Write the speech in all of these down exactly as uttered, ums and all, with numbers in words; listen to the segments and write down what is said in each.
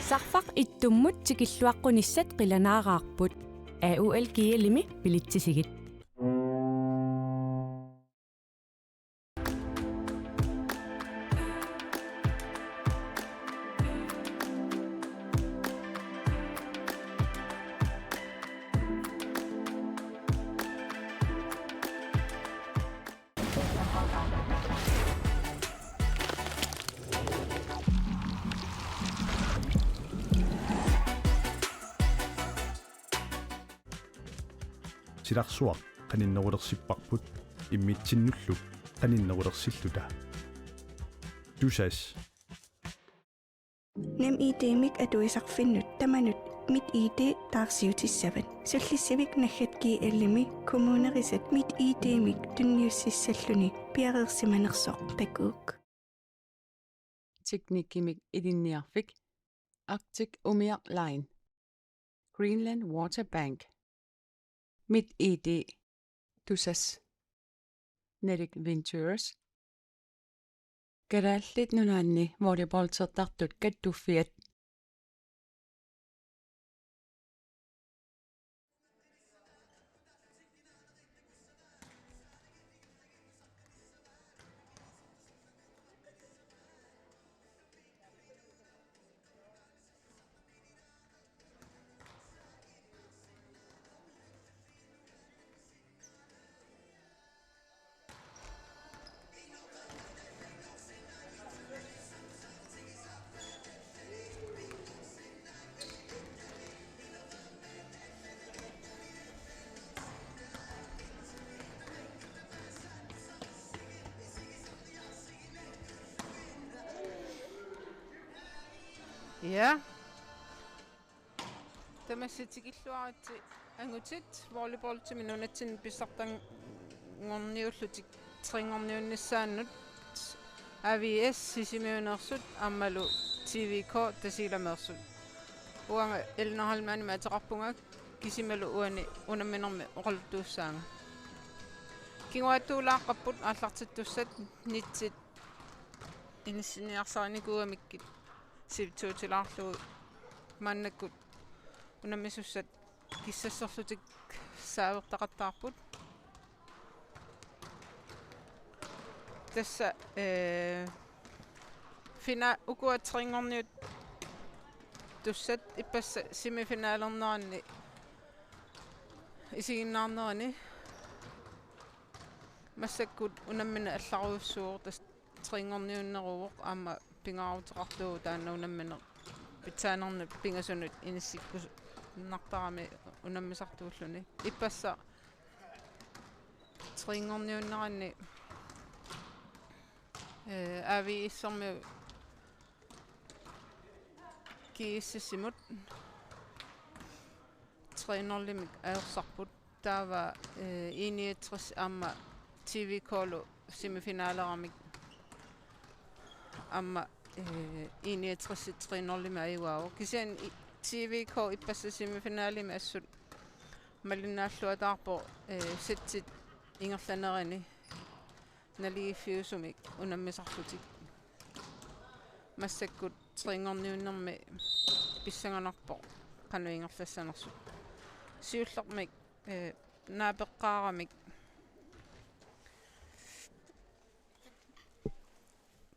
Sarfaq ittummut tikilluaqqunissat qilanaaraarput. A U L G L-imi bilitsisigit. Silarsuaq qaninnerulersipparput immitsinnullu qaninnerulersilluta. Tusass. NemID-mik atuisarfinnut tamanut MitID taarsiutissavat. Sullissivik naggat G L-imi kommunerisat MitID-mik tunniussissalluni piareersimanersoq takuuk. Teknikkimik ilinniarfik, Arctic Umiaq Line, Greenland Water Bank, MitID, Tusass, Nordic Ventures, Kalaallit Nunaanni volleyballtertartut kattuffiat. Ja. Tamassi tikilluaritsi angutit volleyballtimik nunatsinni pissartanngorniullutik treingorniunnissaannut A V S Sisimiuneersut aammalu T V K Tasiilameersut. Uanga Ellen Heilmannimik ateqarpunga kisimalu uani unamminermi oqaluttuussaanga. Kinguaattuulaaqqapput aallartittussat nitsit inissinniarsarinikuugamikkit sivisuutilaarlugu maannakkut unammisussat kissassorlutik saavertaqattaarput. Tassa, eh, fina-, ukua treingorniuttussat ippassaq semifinalerneranni isiginnaarnerani massakkut unammineq allarujussuuvoq, tassa treingorniunneruvoq aamma pingaaruteqarlugu taanna unammineq pitsaanermut pingasunut inissikkusunnartarami unammisartuulluni. Ippassaq treingorniunneranni, eh, A V S-ermiut G S S-imut tre nul-imik ajorsarput. Taava, eh, I niogtres aamma T V K-lu semifinaaleramik aamma, eh, I niogtres tre nul-imik ajugaavoq. Kisianni i-, T V K ippassaq semifinalimi assut malinnaalluataarpoq, eh, setsit ingerlanerini naligiiffiusumik unammisarlutik. Massakkut treingorniunnermi pissanganarpoq qanoq ingerlassanersut. Siullermik, eh, naapeqqaaramik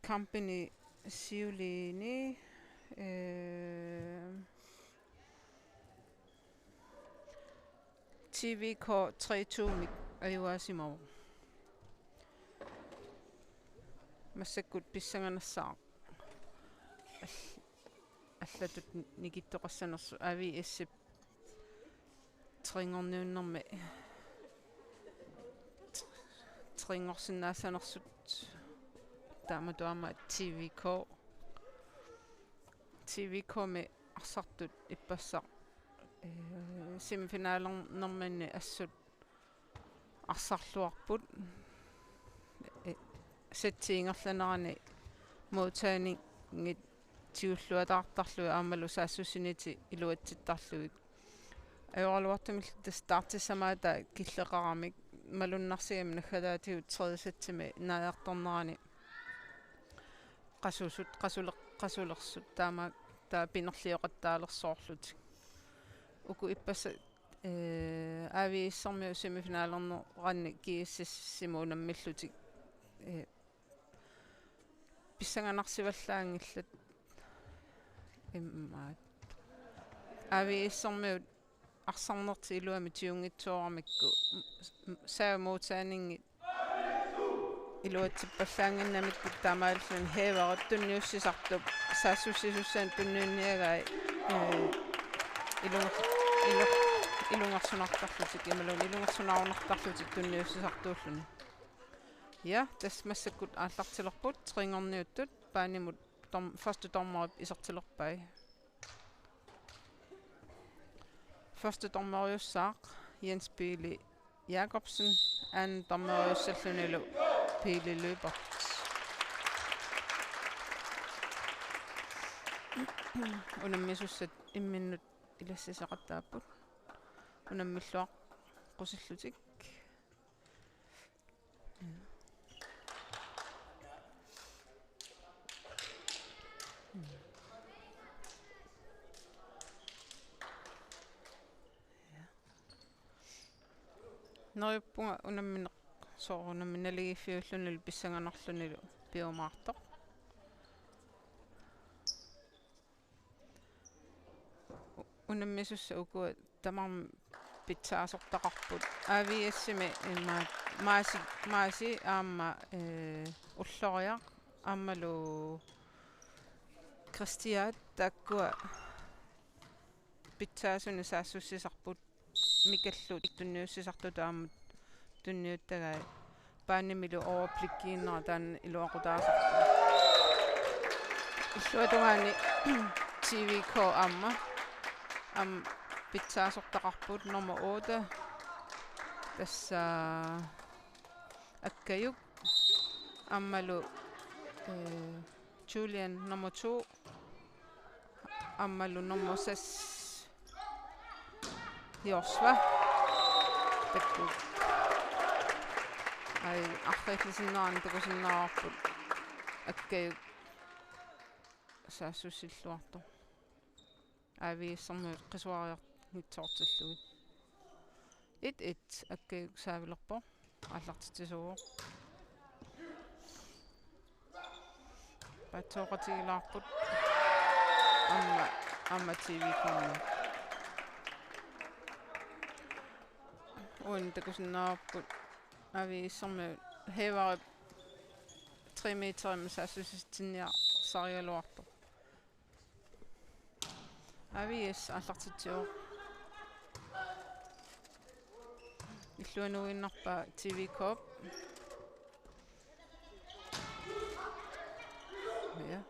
kampini siuliini, eh, T V K tre to-mik ajugaasimavoq. Massakkut pissanganassaaq. All-, allatut nikittoqassanersut A V S-ip treingorniunnermi treingorsinnaassanersut taamatut aamma T V K. T V K-mi arsartut ippassaq, eh, semifinalernerminni assut arsarluarput. Eh, setsit ingerlaneranni modtagningi tigulluataartarlugit aammalu saassussinitit iluatsittarlugit. Ajoraluartumillu tassa startissamaataat killeqaramik malunnarsigamik naggataatigut tredje setsimi naajartornerani qasusut, qasuleq-, qasulersut taama taava pinerlioqattaalersoorlutik. Uku ippassaq, eh, A V S-ermiut semifinalerneranni G S S-imut unammillutik, eh, pissanganarsivallaanngillat. Immaqa A V S-ermiut arsarnertik iluamik tiunngitsooramikku, m-, m-, saammuutaaningit iluatsippallaannginnamikku taamaalilluni Hækkerup tunniussisartup saassussisussaanut tunniunniagai, eh, ilunga-, ilu-, ilungersunartarlutik imaluunniit ilungersunarunartarlutik tunniussisartuulluni. Ja, tassa massakkut aallartilerput, tringerniuttut, banimut dom-, første dommerip isertilerpai. Første dommeriussaaq Jens Pili Jakobsen, anden dommeriussallunilu Pili Lyberth. Unammisussat imminnut ilassiseqattaapput. Unammilluaqqusillutik. Neriuppunga unammineq soorunami naligiiffiullunilu pissanganarlunilu piumaartoq. U-, unammisussat ukua tamarmik pitsaasortaqarput. A V S-imi immaqa Maasi, Maasi aamma, eh, Ulloriaq aammalu Kristiaat taakkua pitsaasunik saassussisarput. Mikallu tunniussisartutut aamma tunniuttagai. Banimilu overblikkiinnera taanna iluaqutaasarpoq. Illuatungaani T V K aamma. Aamma pitsaasortaqarput nummer otte. Tassa Akkajuk. Aammalu, eh, Julian nummer to. Aammalu nummer seks. Joshua. Takuuk. Ai, arriillisinnaanera takusinnaavarput. Akkajuk saassussilluartoq. A V S-ermiut qisuariartortillugit. Et et Akkajuk saavilerpoq. Aallartitsisuuvoq. Paatsooqatigilaarput. Aamma, aamma T V K-mi. Uani takusinnaavarput A V S-ermiut Hækkerup tre meterimik saassussitsinniarsarigaluartoq. A V S aallartitsivoq. Illuanuinnarpaa T V K-p. Ja.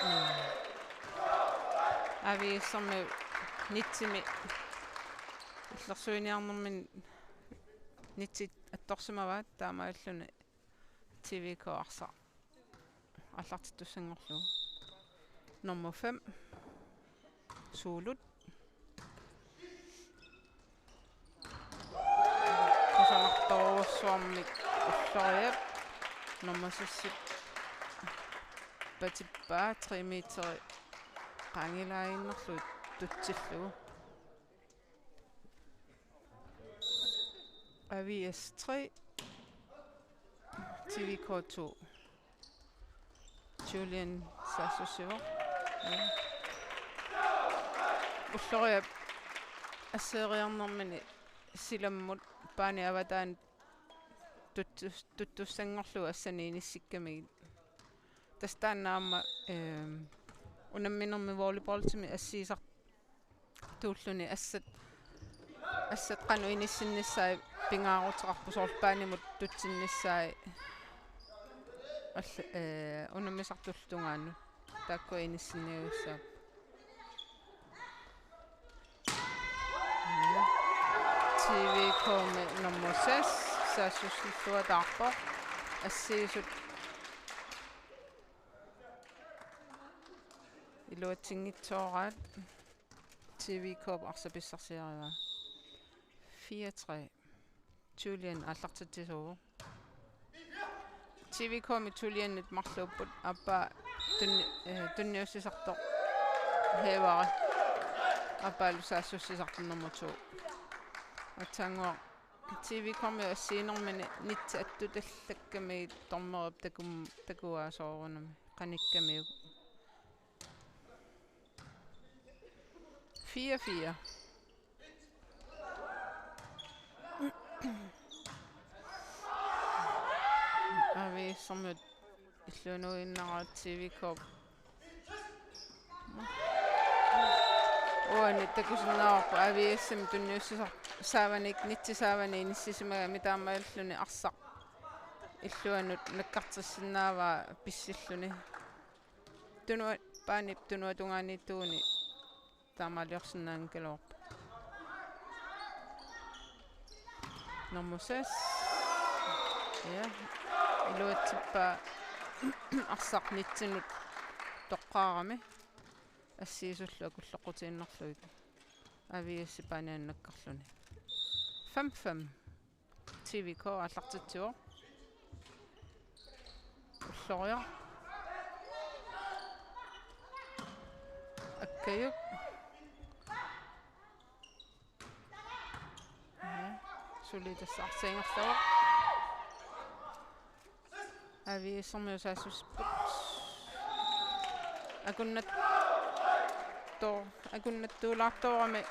Mm. A V S-ermiut netsimi illersuiniarnermini netsit attorsimavaat taamaalilluni T V K arsaq aallartittussanngorlugu. Nummer fem. Suulut. Kusanartorujussuarmik Ulloriap. Nummer seks-ip patippaa tre meteri qaangilaaginnarlugu tutsillugu. A V S tre, T V K to. Julian saassussivoq. Ja. Ulloriap asseeriarnermini silammut baani avataani tuttus-, tuttussanngorlugu assanik inissikkamigit. Tassa taanna aamma, ehm, unamminermi volleyballtimi assigisar-, tuulluni assat, assat qanoq inissinnissaat pingaaruteqarpoq soorlu baanimut tutsinnissaat all-, eh, unammisartullu tungaanut. Taakkua inissinniagassapput. T V K-mi nummer seks, saassussilluataarpoq. Assigisut iluatsinngitsooraat. T V K-p arsaq pissarsiarivaa. Fire tre. Julian aallartitsisuuvoq. T V K-mi Julianit marluupput, aappaa tunni-, eh, tunniussisartoq Heevari. Aappaalu saassussisartoq nummer to. Aatsaannguaq T V K-mi assigiinnermini nitsi attutallakkamigit dommerip takum-, takuaa soorunami. Qanikkamiuk. Fire fire. Aviissormiut illuinuinnaraat T V K. Uani takusinnaavarput A V S-imi tunniussisar-, saavanik, nitsi saavanik inissisimagami taamaalilluni arsaq illuanut nakkartissinnaavaa pissilluni. Tunua-, paanip tunuatungaaniittuuni taamaaliorsinnaanngikkaluarpoq. Nummer seks. Ja. Iluatsippaa arsaq nitsinut toqqaarami. Assigisullu akulleqqutiinnarlugit. A V S-ip paanianut nakkarluni. Fem fem. T V K aallartitsivoq. Ulloriaq. Akkajuk. Ja, suli tassa arsaangerlavoq. A V S-ermiut saassussipput. Akunnatto-, akunnattuulaartoorami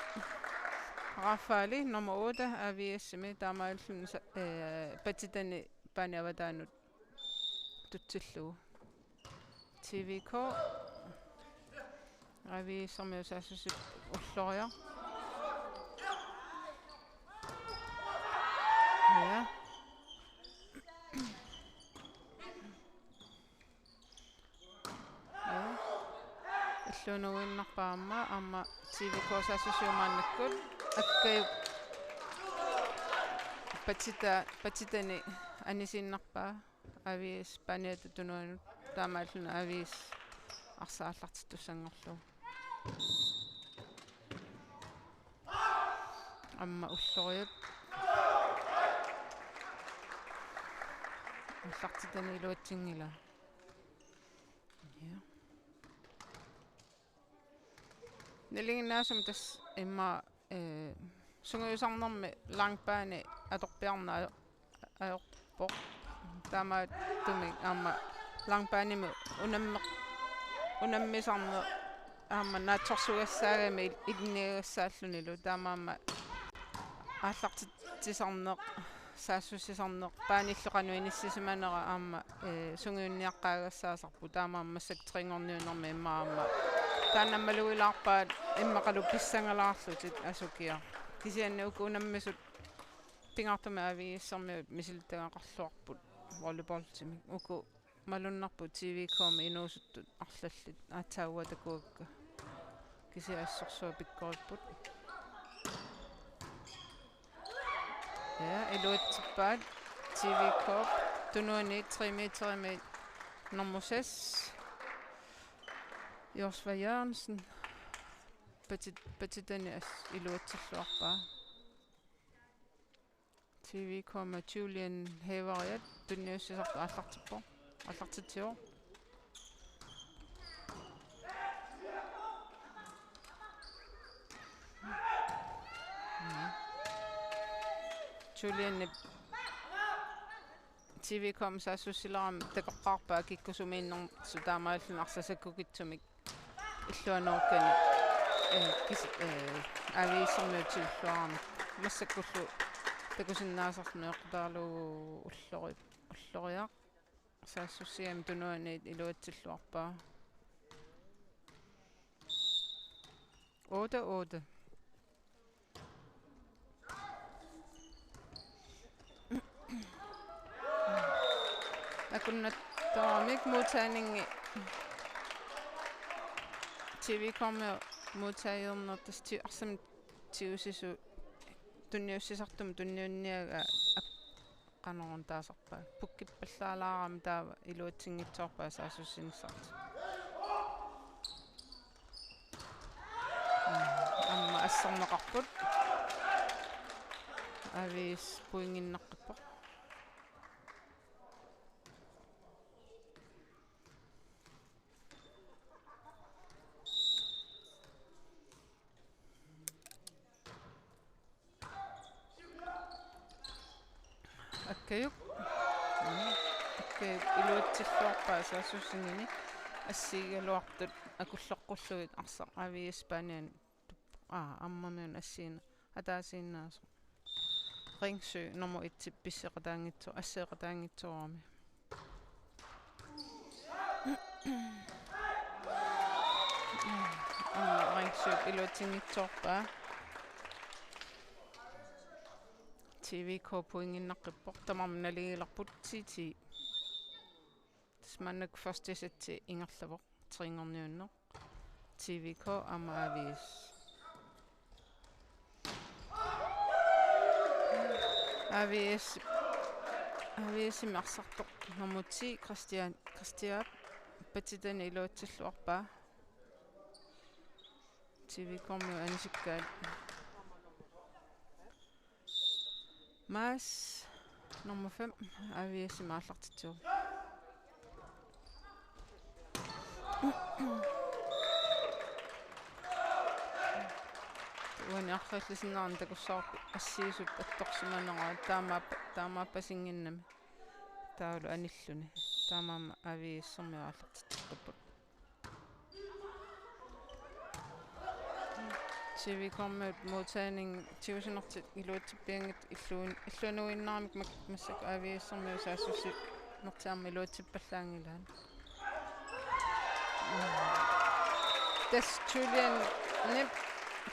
Rafaeli nummer otte A V S-imi taamaalilluni sa-, eh, Patitani paani avataanut tutsillugu. T V K. A V S-ermiut saassussipput. Ulloriaq. Ja. Ja. Illuinuinnarpaa aamma, aamma T V K saassussivoq maannakkut. Akkajuk Patita-, Patitani anisiinnarpaa. A V S paaniata tunuanut taamaalluni A V S arsaq aallartittussanngorlugu. Aamma Ulloriaq. Aallartitani iluatsinngilaa. Ja. Nalinginnaasumik tassa immaqa, eh, sungiusarnermi langbane atorpiarneq ajo-, ajorpoq. Taamaattumik aamma langbanemi unammeq-, unammisarneq aamma naatsorsugassaagami il-, ilinniagassaallunilu. Taamaammat aallartitsisarneq, saassussisarneq, paanillu qanoq inissisimanera aamma, eh, sungiunniaqqaagassaasarpoq, taamaammat massakkut tre-nngorniunnermi immaqa aamma. Taanna malugilaarpaat immaqalu pissangalaarlutik asukiaq. Kisianni uku unammisut pingaartumik A V S-ermiut misilittagaqarluarput volleyballtimik. Uku malunnarput T V K-mi inuusuttut arlallit, aatsaat uanga takuakka. Kisianni assorsuaq pikkoripput. Ja, iluatsippaat T V K-p tunuani tre meterimi nummer seks, Josva Jørgensen. Patit-, Patitani as-, iluatsilluarpaa. T V K-mi Julian Heveriat tunniussisartoq aallartippoq. Aallartitsivoq. Julianip T V K-mi saassussilerami takoqqaarpaa kikkusumiinnersoq, taamaalluni arsaq sakkukitsumik illuanooqqani, eh, kis-, eh, A V S-ermiut tigulluarami. Massakkullu takusinnaasarluni eqqutaalugu Ullori-, Ulloriaq. Saassussiami tunuaniit iluatsilluarpaa. Otte otte. Akunnattoramik modtagningi T V K-mi modtagernertas ti-, arsamik tigusisut tunniussisartumik tunniunniagaa ap-, qanoruna taasarpaa. Pukkippallaalaarami taava iluatsinngitsoorpaa saassussinissartik. Aamma asserneqarput. A V S pointinnaqqippoq. Akkajuk. Mm. Akkajuk iluatsilluarpaa saassussinerni assigigaluartut akulloqqullugit arsaq A V S paaniani tup-, aa, ammamiuna assiin ataasiinnaasoq. Ringsø nummer et pisseqataanngitso-, asseqataanngitsoorami. Aamma Ringsø iluatsinngitsoorpaa. T V K pointinnaqqippoq, tamarmik naligiilerput ti ti. Tassa maannakkut første sæt ingerlavoq, tringerniunneq. T V K aamma A V S. A V S, A V S-imi arsartoq nummer ti, Christian, Christian Patitani iluatsilluarpaa. T V K-miut anisikkaat. Mads, nummer fem, A V S-imi aallartitsivoq. Uani arriillisinnaarani takussavarput assiusut attorsimanerat taamaappa-, taamaappasinngimmat. Taavalu anilluni. Taamaammat A V S-ermiut aallartitseqqipput. T V K-miut modtagning tigusinertik iluatsippianngitsut illuin-, illuinuinnarmik mak-, massakkut A V S-ermiut saassussinertik aamma iluatsippallaanngilaat. Tassa Julian Nim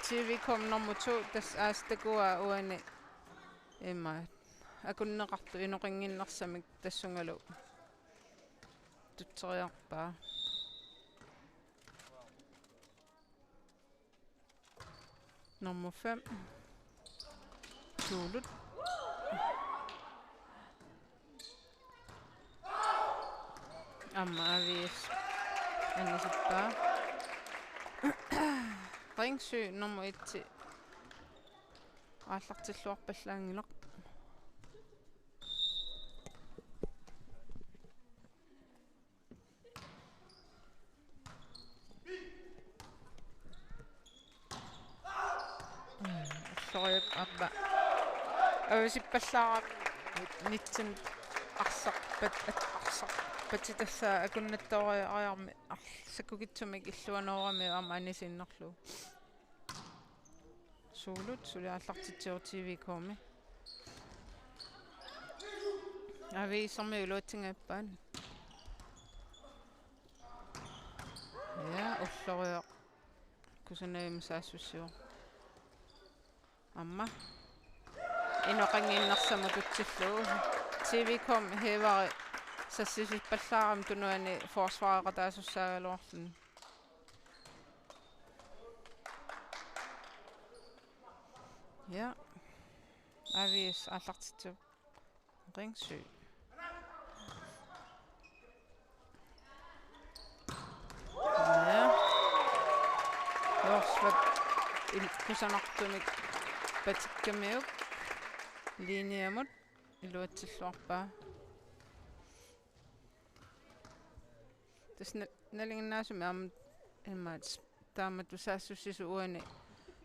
T V K nummer to, tassa aasiit takuaa uani immaqa akunneqartoq inoqannginnersamik tassungalu tutseriarpaa. Nummer fem. Suulut. Aamma A V S anisippaa. Ringsø nummer et aallartilluarpallaanngilaq. Ulloriaq aamma avasippallaarami nitten arsaq pat-, at-, arsaq patitassaa akunnattooriarami ar-, sakkukitsumik illuanoorami aamma anisiinnarlugu. Suulut suli aallartitsivoq T V K-mi. A V S-ermiut iluatsinngippaat. Ja, Ulloriaq. Kusanagimut saassussivoq. Aamma. Inoqannginnersamut tutsillugu. T V K-mi Hevari sassisippallaarami tunuani forsvareqataasussaagaluarluni. Ja. A V S aallartitsivoq. Ringsø. Ja. Forsvaret il-, kusanartumik patikkamiuk linjemut iluatsilluarpaa. Tassa na-, nalinginnaasumik aamma immaqa taamatut saassussisut uani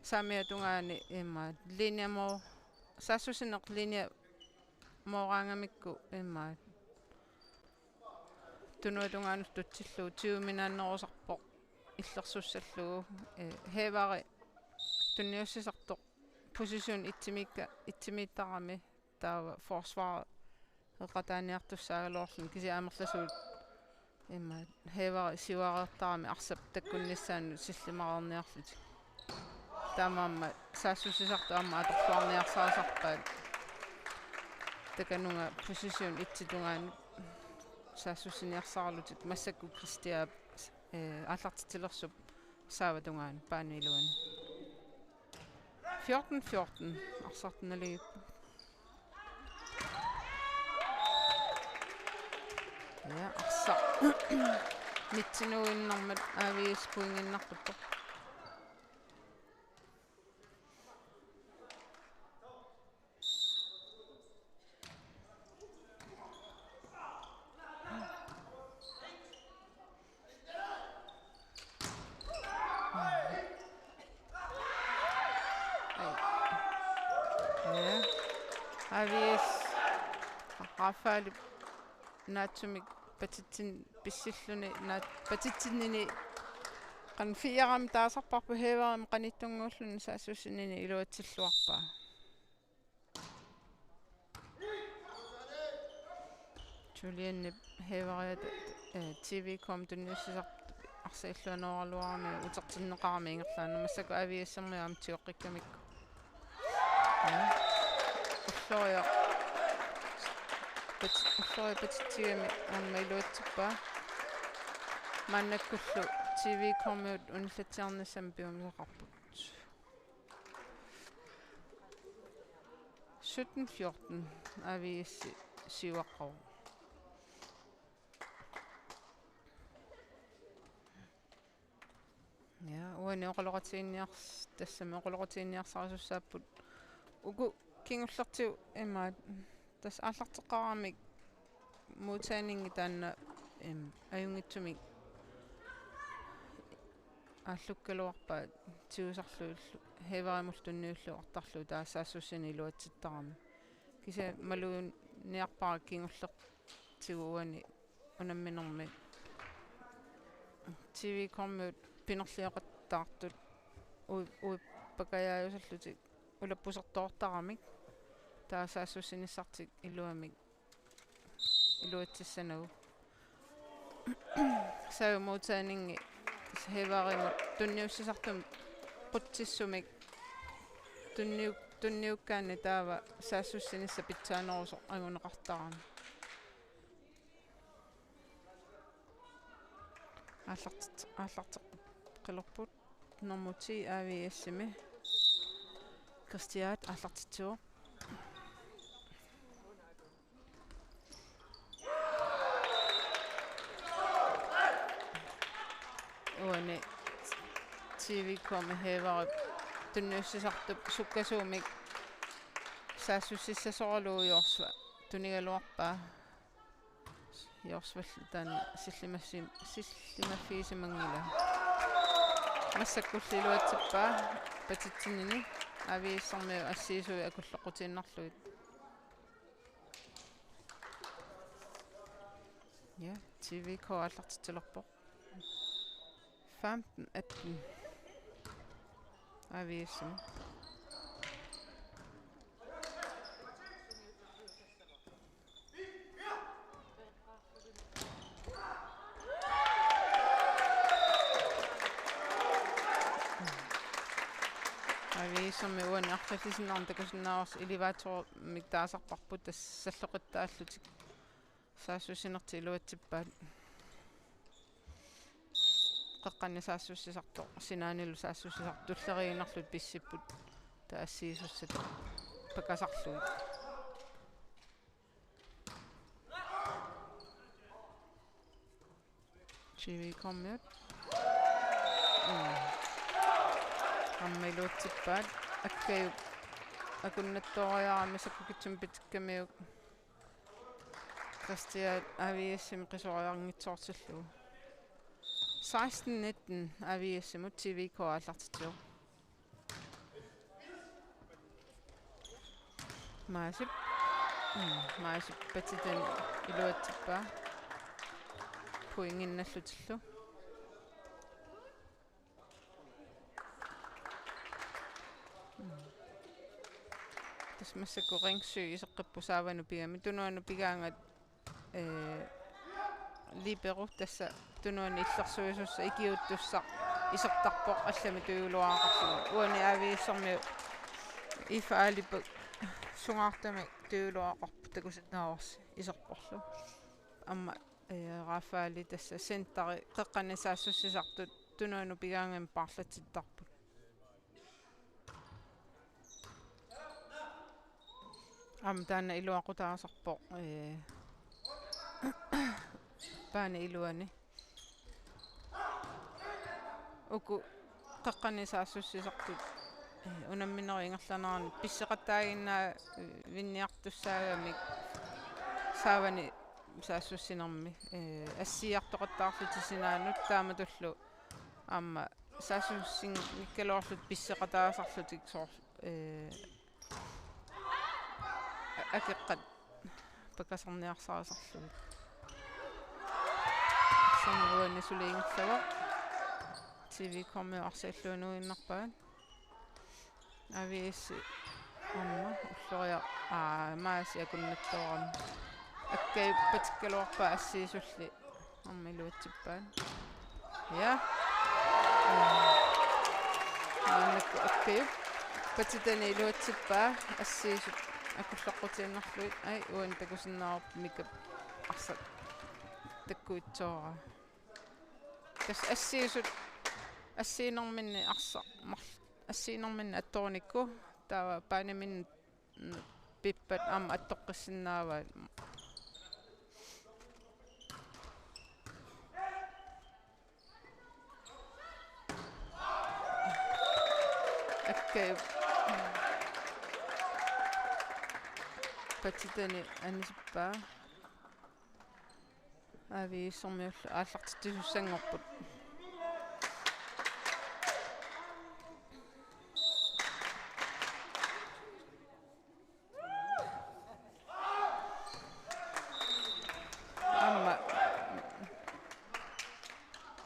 saamiata tungaani immaqa linjemut, saassussineq linjemooraangamikku immaqa tunuata tungaanut tutsillugu tyveminaannerusarpoq illersussallugu, eh, Hevari tunniussisartoq position itsimiikka-, itsimiittarami taava forsvareqataaniartussaagaluarluni kisianni amerlasuut immaqa Hevari siuareertarami arsap takkunnissaanut sillimareerniarlutik. Taamaammat saassussisartut aamma atorluarniarsarisarpaat. Takanunga position et-i tungaanut saassussiniarsaralutik massakkut Kristiaap, eh, aallartitsilersup saava tungaanut paani iluani. Fjorten fjorten, arsartut naligipput. Ja, arsaq. Nittenuinnarmat A V S pointinnarput. Ja. A V S. Rafaelip naatsumik patitsin-, pissilluni naat-, patitsinnini qan-, fireami taasarparput Hæverimut qanittunnguulluni saassussinini iluatsilluarpaa. Julianip Hæveriata, eh, T V K-mi tunniussisartut arsaat illuanooraluarami utertinneqarami ingerlaannaq, massakkut A V S-ermiut aamma tigoqqikkamikku. Ja. Ulloriaq. Pat-, ulloriaq patitsigami aamma iluatsippaa. Maannakkullu T V K-miut unillatsiarnissamik piumasaqarput. Sytten fjorten, A V S siuaqqavoq. Ja, uani oqaloqatiginniars-, tassami oqaloqatiginniarsarisussaapput. Uku kingullertigut imaat, tassa aallarteqqaaramik modtagningi taanna, em, ajunngitsumik aallukkaluarpaat tigusarlugillu Hæverimullu tunniulluartarlugu taava saassussineq iluatsittarami. Kisianni malunniarpara kingullertigut uani unamminermi T V K-miut pinerlioqattaartut ui-, uippakajaajusallutik ulappusertoortaramik taava saassussinissartik iluamik iluatsissanagu. Saavimmuutaaningi Hæverimut tunniussisartumik qutsissumik tunniu-, tunniukkaanni taava saassussinissaq pitsaanerusoq anguneqartarami. Aallartit-, aallarteqqilerput nummer ti A V S-imi. Kristiaat aallartitsivoq. Uani T V K-mi Hæverip tunniussisartup sukkasuumik saassussissasoralugu Jorsva tunigaluarpaa. Jorsvallu taanna sillimassi-, sillimaffigisimanngilaa. Massakkullu iluatsippaa patitsinnini A V S-ermiut assiisuit akulloqqutiinnarlugit. Ja, T V K aallartitsilerpoq. Femten atten. A V S-imi. A V S-imi uani arfallisinnaarneq takusinnaavarsi elevatormik taasarparput tassa salloqittaallutik. Saassussinertik iluatsippaat. Qeqqani saassussisartoq, sinaanilu saassussisartoq tulleriinnarlutik pissipput. Taava assiisussat pakasarlugit. T V K-miut. Mm. Aamma iluatsippaat. Akkajuk akunnattooriarami sakkukitsumik pitikkamiuk. Kristiaat A V S-imi qisuariarngitsoortillugu. Seksten nitten A V S-imut T V K aallartitsivoq. Maasip. Mm, Maasip patitani iluatsippaa. Pointinnallutillu. Mm. Tassa massakkut Ringsø iseqqipput saavanut pigami, tunuanut pigaangat, ee, libero tassa tunuani illersuisussaq ikiuuttussaq isertarpoq allamik tujuluaraqarlugu. Uani A V S-ermiut Ifa Alipak sungaartumik tujuluaraqarpoq takusinnaavarsi iserporlu. Aamma, ee, Rafael tassa centeri qeqqani saassussisartut tunuanut pigaangamik paarlatsittarput. Aamma taanna iluaqutaasarpoq, ee, paani iluani. Uku qeqqani saassussisartut, ee, unamminerup ingerlanerani pisseqataaginnaavinniartussaagamik saavani saassussinermi, ee, assigiartoqattaarlutik sinaanut taamatullu aamma saassussinngikkaluarlutik pisseqataasarlutik soor-, ee, a-, akeqqat pakasarniarsarisarlugit. Arsaq uani suli ingerlavoq. T V K-mi arsaq illuanuinnarpaat. A V S aamma Ulloriaq, aa, Maasi akunnattoorami. Akkajup patikkaluarpaa assiisulli. Aamma iluatsippaat. Ja. Maannakkut Akkajup patitani iluatsippaa assiisut akulloqqutiinnarlugit. Ai, uani takusinnaavarput Mikap arsaq takkuitsooraa. Tassa assiisut, assiinerminni arsaq marl-, assiinerminni attorunikku taava paaniminni pippat aamma attoqqissinnaavaat. Akkajup patitani anisippaa. A V S-ermiullu aallartitsisussanngorput. Aamma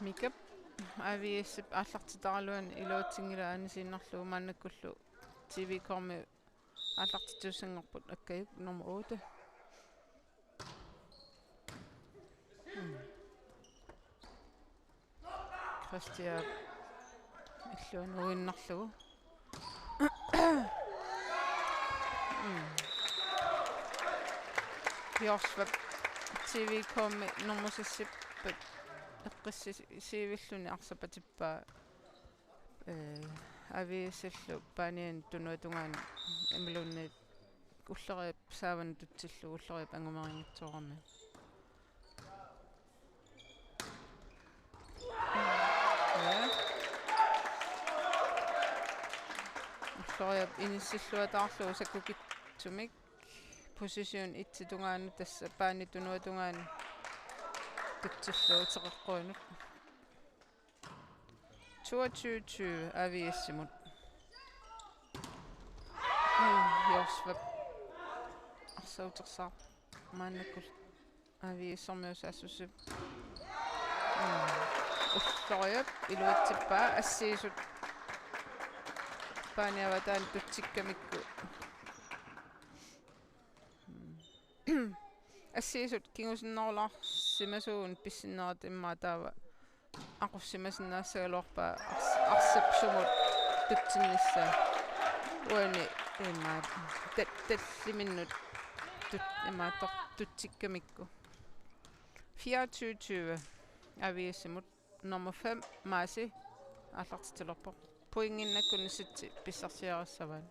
Mikap A V S-ip aallartitaraluani iluatsinngilaa anisiinnarlugu, maannakkullu T V K-mi aallartitsisussanngorput Akkajuk nummer otte. Mm. Kristian illuanuinnarlugu. Mm. Jorsvap T V K-mi nummer seksip eqqissiivilluni arsaq patippaa. Ee, A V S-illu paaniani tunuatungaani imaluunniit Ulloriap saavanut tutsillugu Ulloriap angumeringitsoorami. Ja. Ulloriap inissilluataarlugu sakkukitsumik position et-i tungaanut tassa paani tunuatungaani tutsillugu uteqeqquinut. Toogtyve tyve A V S-imut. Ej, Jorsvap. Arsaq utersaarpoq maannakkut A V S-ermiut saassussivut. Mm. Ulloriap iluatsippaa assiisut. Paani avataani tutsikkamikku. Mm. Assiisut kingusinnerulaarsimasuupput pissinnerat immaqa taava aqussimasinnaassagaluarpaa ars-, arsap sumut tutsinnissaa. Uani immaqa ta-, talliminnut tut-, immaqa tor-, tutsikkamikku. Fireogtyve tyve A V S-imut. Nummer fem, Maasi, aallartitsilerpoq. Pointinnakkunni setsi pissarsiarissavaat.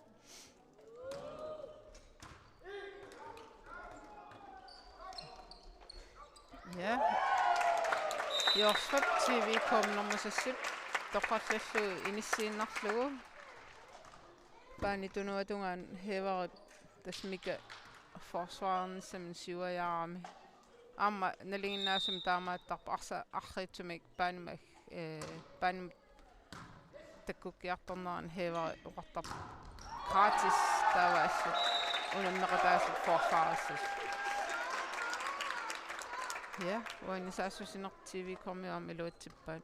Ja. Jorsvap T V K nummer seksip toqqarlugu inissiinnarlugu. Paani tunuatungaani Heevarip tassa Mika forsvarernissamut siuajaarami. Aamma nalinginnaasumik taamaattarpoq, arsaq arriitsumik paanimut, ee, paanimut takkukkiartornerani Heevari oqartarpoq. Gratis taava assut unammeqataasut forsvarissasut. Ja, uani saassussineq T V K-mi aamma iluatsippaat.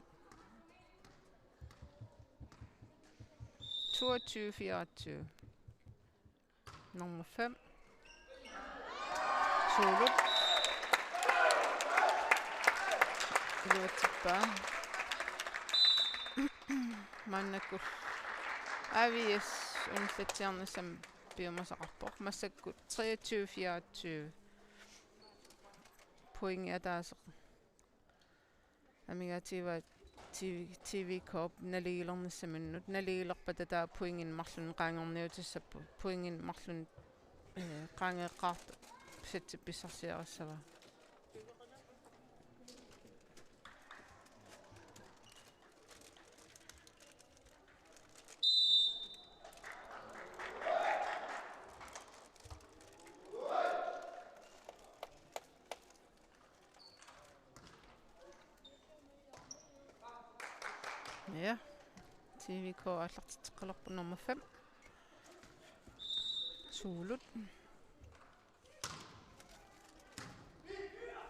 Toogtyve fireogtyve. Nummer fem. Suulut. Iluatsippaa. Maannakkut A V S unillatsiarnissami piumasaqarpoq. Massakkut treogtyve fireogtyve. Pointi ataaseq amigaatigivaat T V, T V K-p naligiilernissaminnut, naligiilerpata taava pointinik marlunnik qaangerniutissapput, pointinik marlunnik, ee, qaangeqqaartoq setsi pissarsiarissavaa. Ja. T V K aallartitseqqalerpoq nummer fem. Suulut.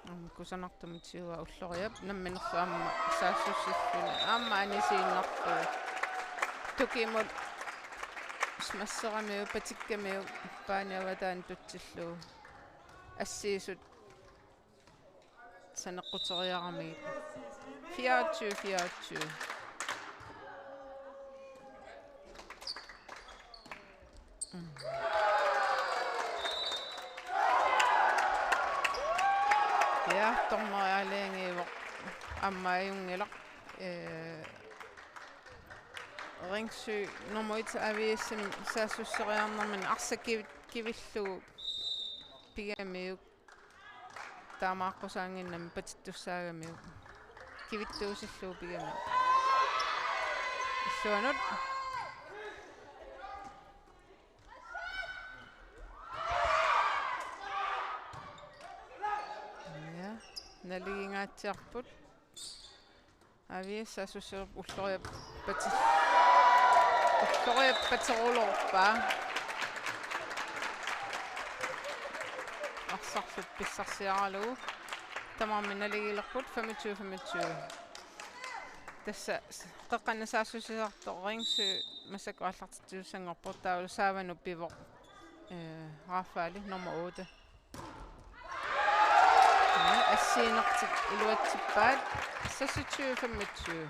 Aamma kusanartumik siua Ulloriap namminerlu aamma saassussilluni. Aamma anisiinnarlugu. Tukimut smasseramiuk, patikkamiuk, paani avataani tutsillugu. Assiisut saneqquteriaramigit. Fireogtyve fireogtyve. Mm. Ja, dommeri aalajangiivoq. Aamma ajunngilaq. Eh, Ringsø nummer et A V S-imi saassusseriarnermini arsaq kivi-, kivillugu pigamiuk. Taamaaqqusaannginnami patittussaagamiuk. Kivittuusillugu pigamiuk. Illuanut. Ja, naligiingaatsiarput. A V S saassussivoq. Ulloriap pati-, Ulloriap pateruloorpaa. Arsarlu pissarsiaralugu. Tamarmik naligiilerput femogtyve femogtyve. Tassa s-, qeqqanut saassussisartoq Ringsø massakkut aallartittussanngorpoq, taavalu Saavanut pivoq, eh, Rafael nummer otte. Ja, assiinertik iluatsippaat, seksogtyve femogtyve.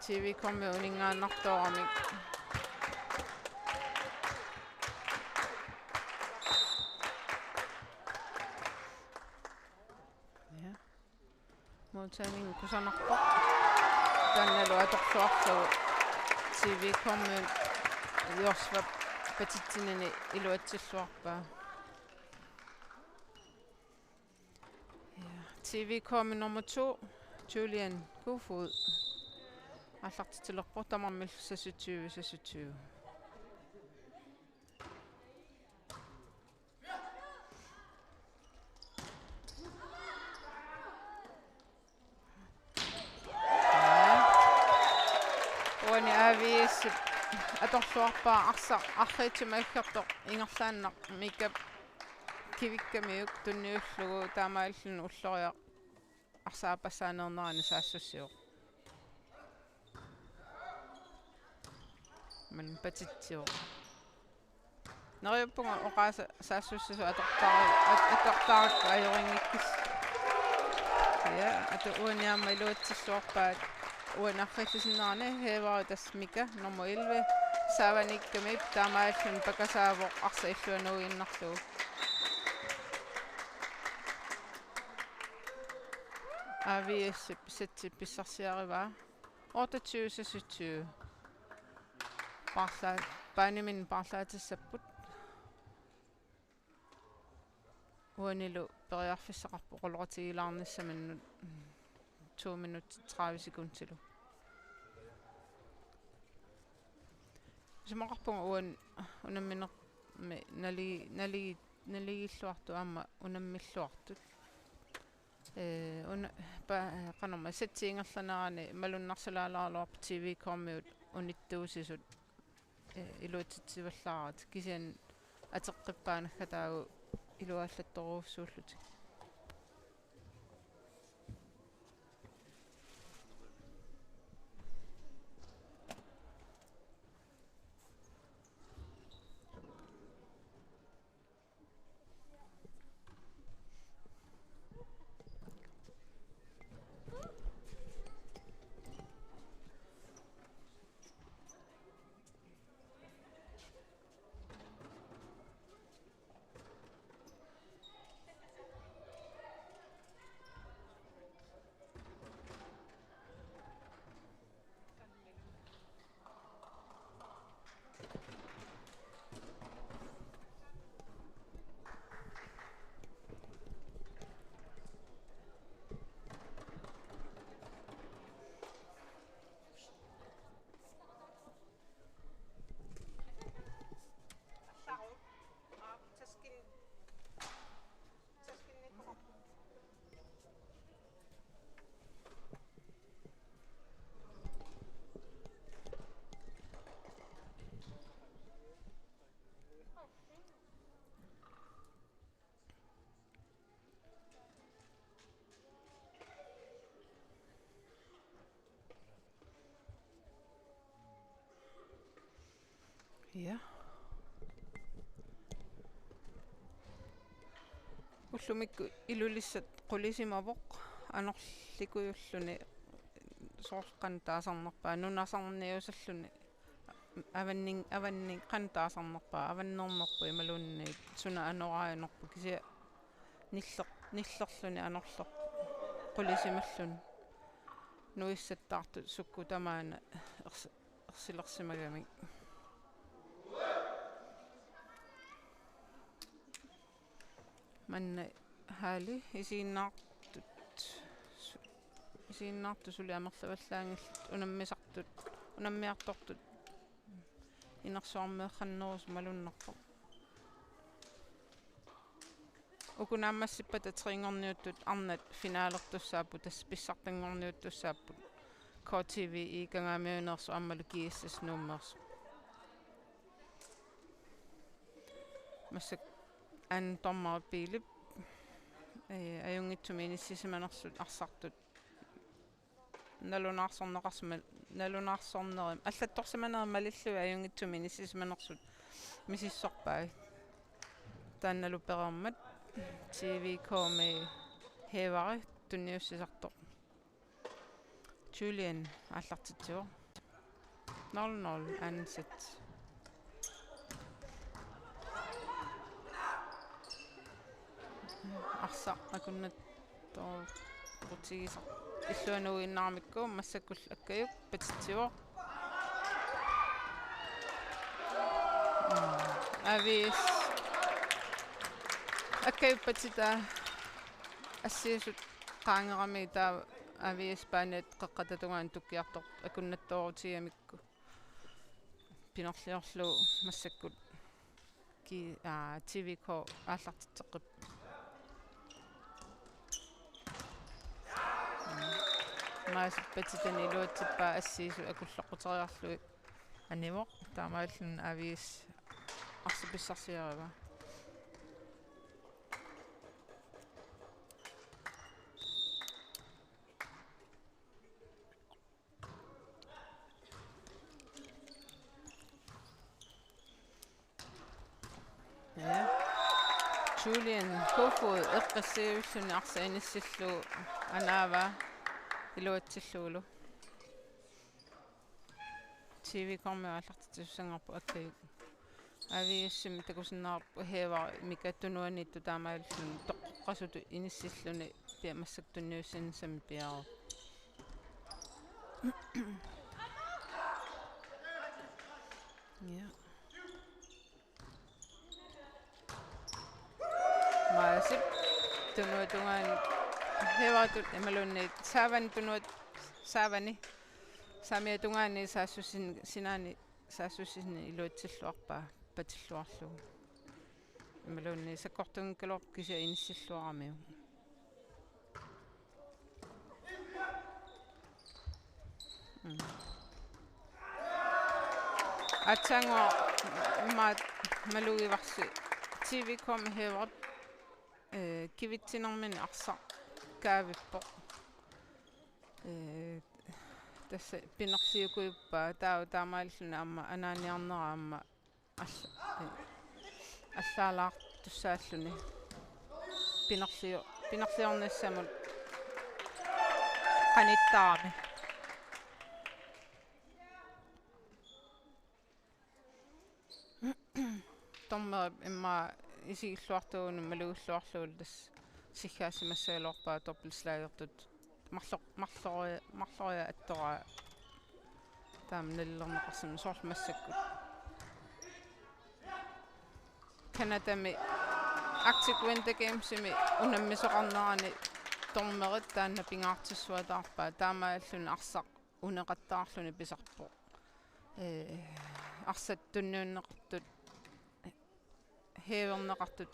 T V K-mi uninngaannartooramik. Ja. Måltagning kusanarpoq. Taannalu atorluarlugu T V K-mi Joosvap patitsinani iluatsilluarpaa. Ja, T V K-mi nummer to, Julian Kofod. Aallartitsilerpoq tamarmillu seksogtyve seksogtyve. Uani A V S atorluarpaa arsaq arriitsumik aggertoq ingerlaannaq Mika kivikkamiuk tunniullugu, taamaalilluni Ulloriaq arsaq aappassaaneernerani saassussivoq. Aammalu patitsivoq. Neriuppunga oqaasa saassussisut atortara-, at-, atortarakku ajorinngikkussi. Ja, atu uani aamma iluatsilluarpaat. Uani arriillisinnerani Heevari tassa Mika, nummer elleve, Saavaniikkami, taamaalilluni pakasaavoq arsaq illuanuiinnarlugu. A V S-ip sætti pissarsiarivaa. Otteogtyve seksogtyve. Paarla-, baaniminnut paarlaatissapput. Uanilu periarfissaqarpoq oqaloqatigilaarnissaminnut to minutsit tredive sekundilu. Isumaqarpunga uani unamminermi nali-, nali-, naligiilluartut aamma unammilluartut. Ee, una-, pa-, qanormaa, sætti ingerlanerani malunnarsulaalaaraluarput T V K-miut unittuusisut, ee, iluatsitsivallaaratik, kisianni ateqqippaa naggataagut iluaallattorujussuullutik. Ja. Ullumikkut Ilulissat qulisimavoq anorlikujulluni soorlu qanoq taasarnerpaat nunasarniusalluni avannin-, avanni-, qanoq taasarnerpaat avannernerput imaluunniit suna anoraajunerput kisianni niller-, nillerluni anorlerput qulisimalluni nuissattaartut sukkut tamaana ers-, ersilersimagamik. Manna halli isiginnaartut su-, isiginnaartut suli amerlavallaanngillat unammisartut, unammiartortut inersuarmeeqqannerusut malunnarpoq. Uku naammassippata trinngorniuttut arnat finalertussaapput, tassa pissartanngorniuttussaapput K T V-i Kangaamiuneersoq aammalu G S S Nuummeersoq. Massakkut anden dommer Piilip, eh, ajunngitsumik inissisimanersut arsartut nalunaarsorneqarsimal-, nalunaarsornerim allattorsimanerit malillugit ajunngitsumik inissisimanersut misissorpai. Taannalu pereermat T V K-mi Hæveri tunniussisartoq. Julian aallartitsivoq. Nul nul anden sæt. Arsaq akunnattoorutigisaq illuanuinnarmikku massakkullu Akkajuk patitsivoq. Mm. A V S. Akkajuk patitaa assiusut qaangerami taava A V S baanit qeqqata tungaanut tukkiartortoq akunnattoorutigamikku. Pinerliorlugu massakkut ki-, aa, T V K aallartitseqqipput. Mm. Maasip patitani iluatsippaa assiusut akulloqquteriarlugit anivoq. Taamaalilluni A V S arsaq pissarsiarivaa. Ja. Julian Kofod eqqassiivilluni arsaq inissillugu anaavaa iluatsillugulu. T V K-mi aallartitsissanngaarput Akkajuk. A V S-imi takusinnaavarput Hæveri Mika tunuaniittut taamaalilluni toqqoqqasutut inissilluni pia-, massakkut tunniussinissamik piareerput. Ja. Maasip tunuata tungaanut Hæveritut imaluunniit Saavanip tunuata Saavani. Saamiata tungaani saassussin-, sinaani saassussineq iluatsilluarpaa patilluarlugu. Imaluunniit sakkortunngikkaluarpoq kisianni inissilluaramiuk. Mm. Aatsaannguaq maat malugivarsi T V K-mi Hæveri, eh, kivitsinermini arsaq kaavippoq. Eh, tassa pinerliukujuppaa taava taamaalilluni aamma anaaniarnera aamma alla-, eh, allaalaartussaalluni pinerliu-, pinerliornissamut qanittarami. Dommerip immaqa isigilluartuuvoq malugilluarlugu tassa siggaassimassagaluarpaa dobbeltslagertut. Marlo-, marlori-, marloriarluni attoraa taama nalilerneqarsimavoq soorlu massakkut. Canadami Arctic Winter Gamesimi unammisoqarnerani dommerit taanna pingaartissuataarpaat taamaalilluni arsaq uneqattaarluni pisarpoq. Eh, arsaq tunniunneqartut, hæverneqartut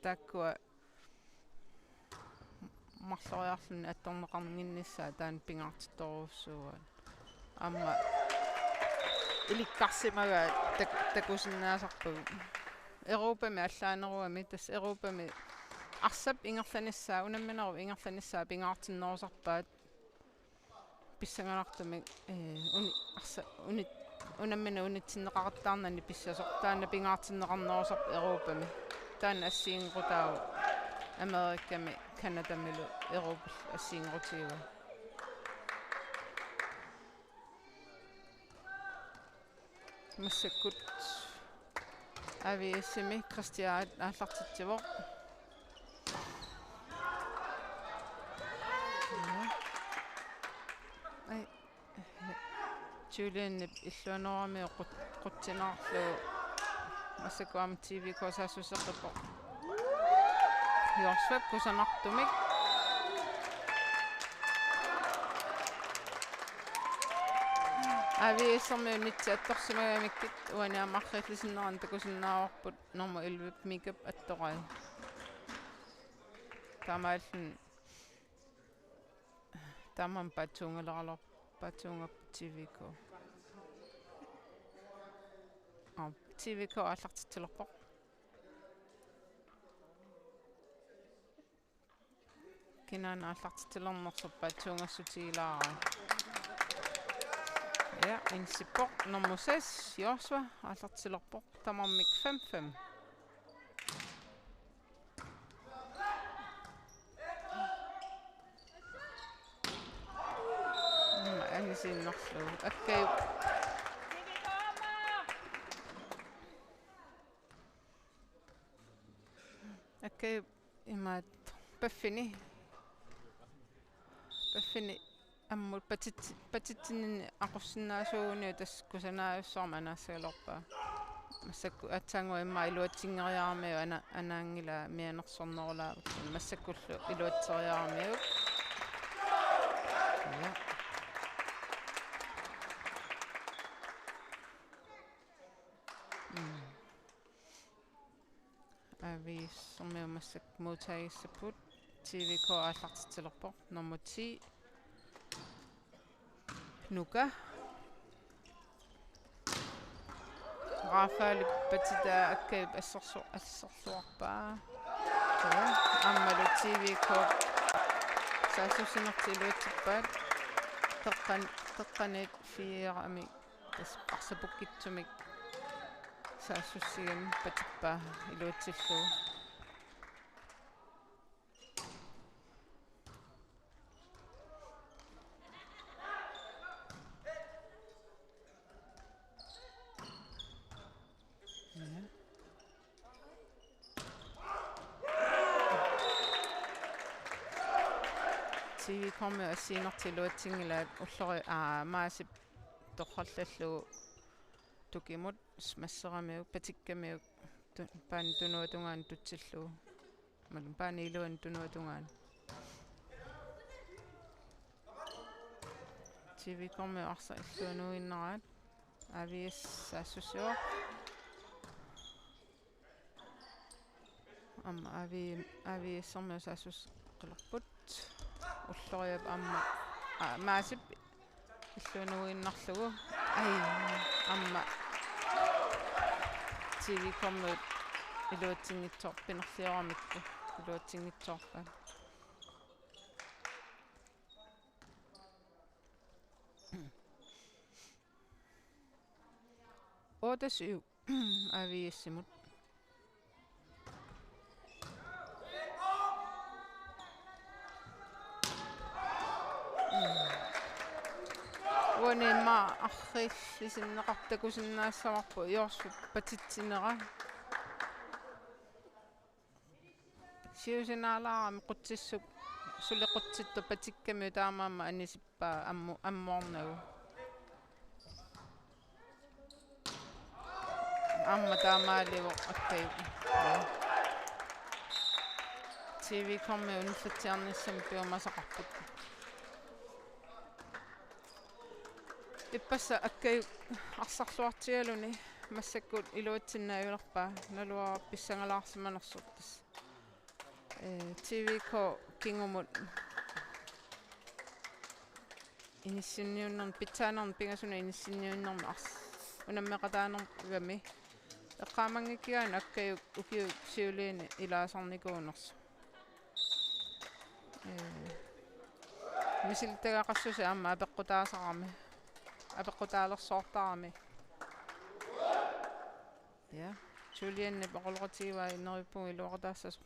taakkua marloriarluni attorneqarnginnissaat taanna pingaartittorujussuuaat. Aamma ilikkarsimagaat tak-, takusinnaasarpagut. Europami allaaneruami, tassa Europami arsap ingerlanissaa, unamminerup ingerlanissaa pingaartinnerusarpaat. Pissanganartumik, eh, uni-, arsa-, uni-, unammineq unitsinneqaqattaarnani pissasoq, taanna pingaartinneqarnerusarpoq Europami. Taanna assigiinngutaavoq Amerikami Canadamilu Europallu assigiinngutigivaat. Massakkut A V S-imi Christian aallartitsivoq. Ai. Julianip illuanuarami qut-, qutsinaarlugu massakkut aamma T V K saassusseqqippoq. Jorsvep kusanartumik. A V S-ermiut nitsi attorsimagamikkit uani aamma arriillisinnerani takusinnaavarput nummer elleve Mikap attorai. Taamaalluni taamaammat paatsuungaleraluar-, paatsuunngappat T V K. Aa, T V K aallartitsilerpoq. Kinaana aallartitsilernersoq paatsuungassutigilaarai. Ja, inissippoq nummer seks, Joshua, aallartitsilerpoq tamarmik fem fem. Mm, anisiinnarlugu. Akkajuk. Akkajuk imaat paffini. Paffini ammut patit-, patitsinninni aqussinnaasuuguniuk tassa kusanaajussuarmik anaassagaluarpaa. Massakkut aatsaannguaq immaqa iluatsinngeriaramiuk ana-, anaanngilaa mianersornerulaarlugu. Massakkullu iluatseriaramiuk. Ja. Mm. A V S-ermiut massakkut modtagissapput. T V K aallartitsilerpoq. Nummer ti. Nuka. Rafael patitaa Akkajup assersu-, assersuarpaa. Ja, aammalu T V K saassussinertik iluatsippaat. Teqqan-, teqqaniit fire-mi tassa arsapukkitsumik saassussigami patippaa iluatsillugu. Ja. T V K-miut assigiinngitsut iluatsinngilaat ullori-, aa, Maasip torrallallugu tukimut masseramiuk patikkamiuk tu-, paani tunuatungaani tutsillugu. Malum paani iluani tunuatungaani. T V K-miut arsaq illuanuinnaraat. A V S saassussivoq. Aamma A V, A V S-ermiut saassusseqqilerput. Ulloriap aamma, aa, Maasip illuanuinnarlugu. Ai, aamma T V K-miut iluatsinngitsoor-, pinerlioramikku iluatsinngitsoorpaat. Otte syv. A V S-imut. Mm. Uani immaqa arriillisinneqartoq takusinnaassavarput Jorsvip patitsinera. Siusinaalaarami qutsissuk suli qutsittoq patikkamiuk taamaammat anisippaa ammu-, ammuarnagu. Aamma taamaalivoq Akkajup. T V K-miut unillatsiarnissamik piumasaqarput. Ippassaq Akkajup arsarluartigaluni massakkut iluatsinnaajulerpaa, naluara pissangalaarsimanersoq tassa. Ee, T V K kingumut inissinniunnermi, pitsaanermi pingasunut inissinniunnermi ars-, unammeqataanermigami. Eqqaamanngikkigaanni Akkajuk ukiut siuliini ilaasarnikuunersoq. Ee, misilittagaqassuseq aamma apeqqutaasarami. Apeqqutaalersoortarami. Ja, Julianip oqaloqatigivaa neriuppunga iluaqutaassasoq.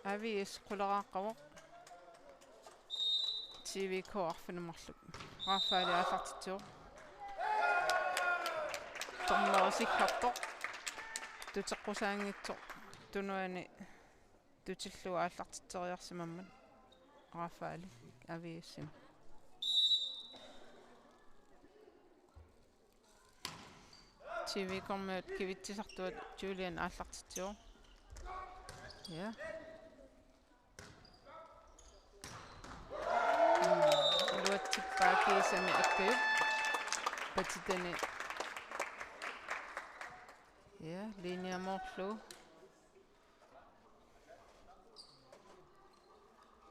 A V S quleraaqqavoq. T V K arfineq-marluk. Rafael aallartitsivoq. Dommerip siggartoq. Tuteqqusaanngitsoq tunuani tutillugu aallartitseriarsimammat. Rafael A V S-imut. T V K-miut kivitsisartuat Julian aallartitsivoq. Ja. Mm, iluatsippaa kiisami Akkajup. Patitani. Ja, linjamorlu.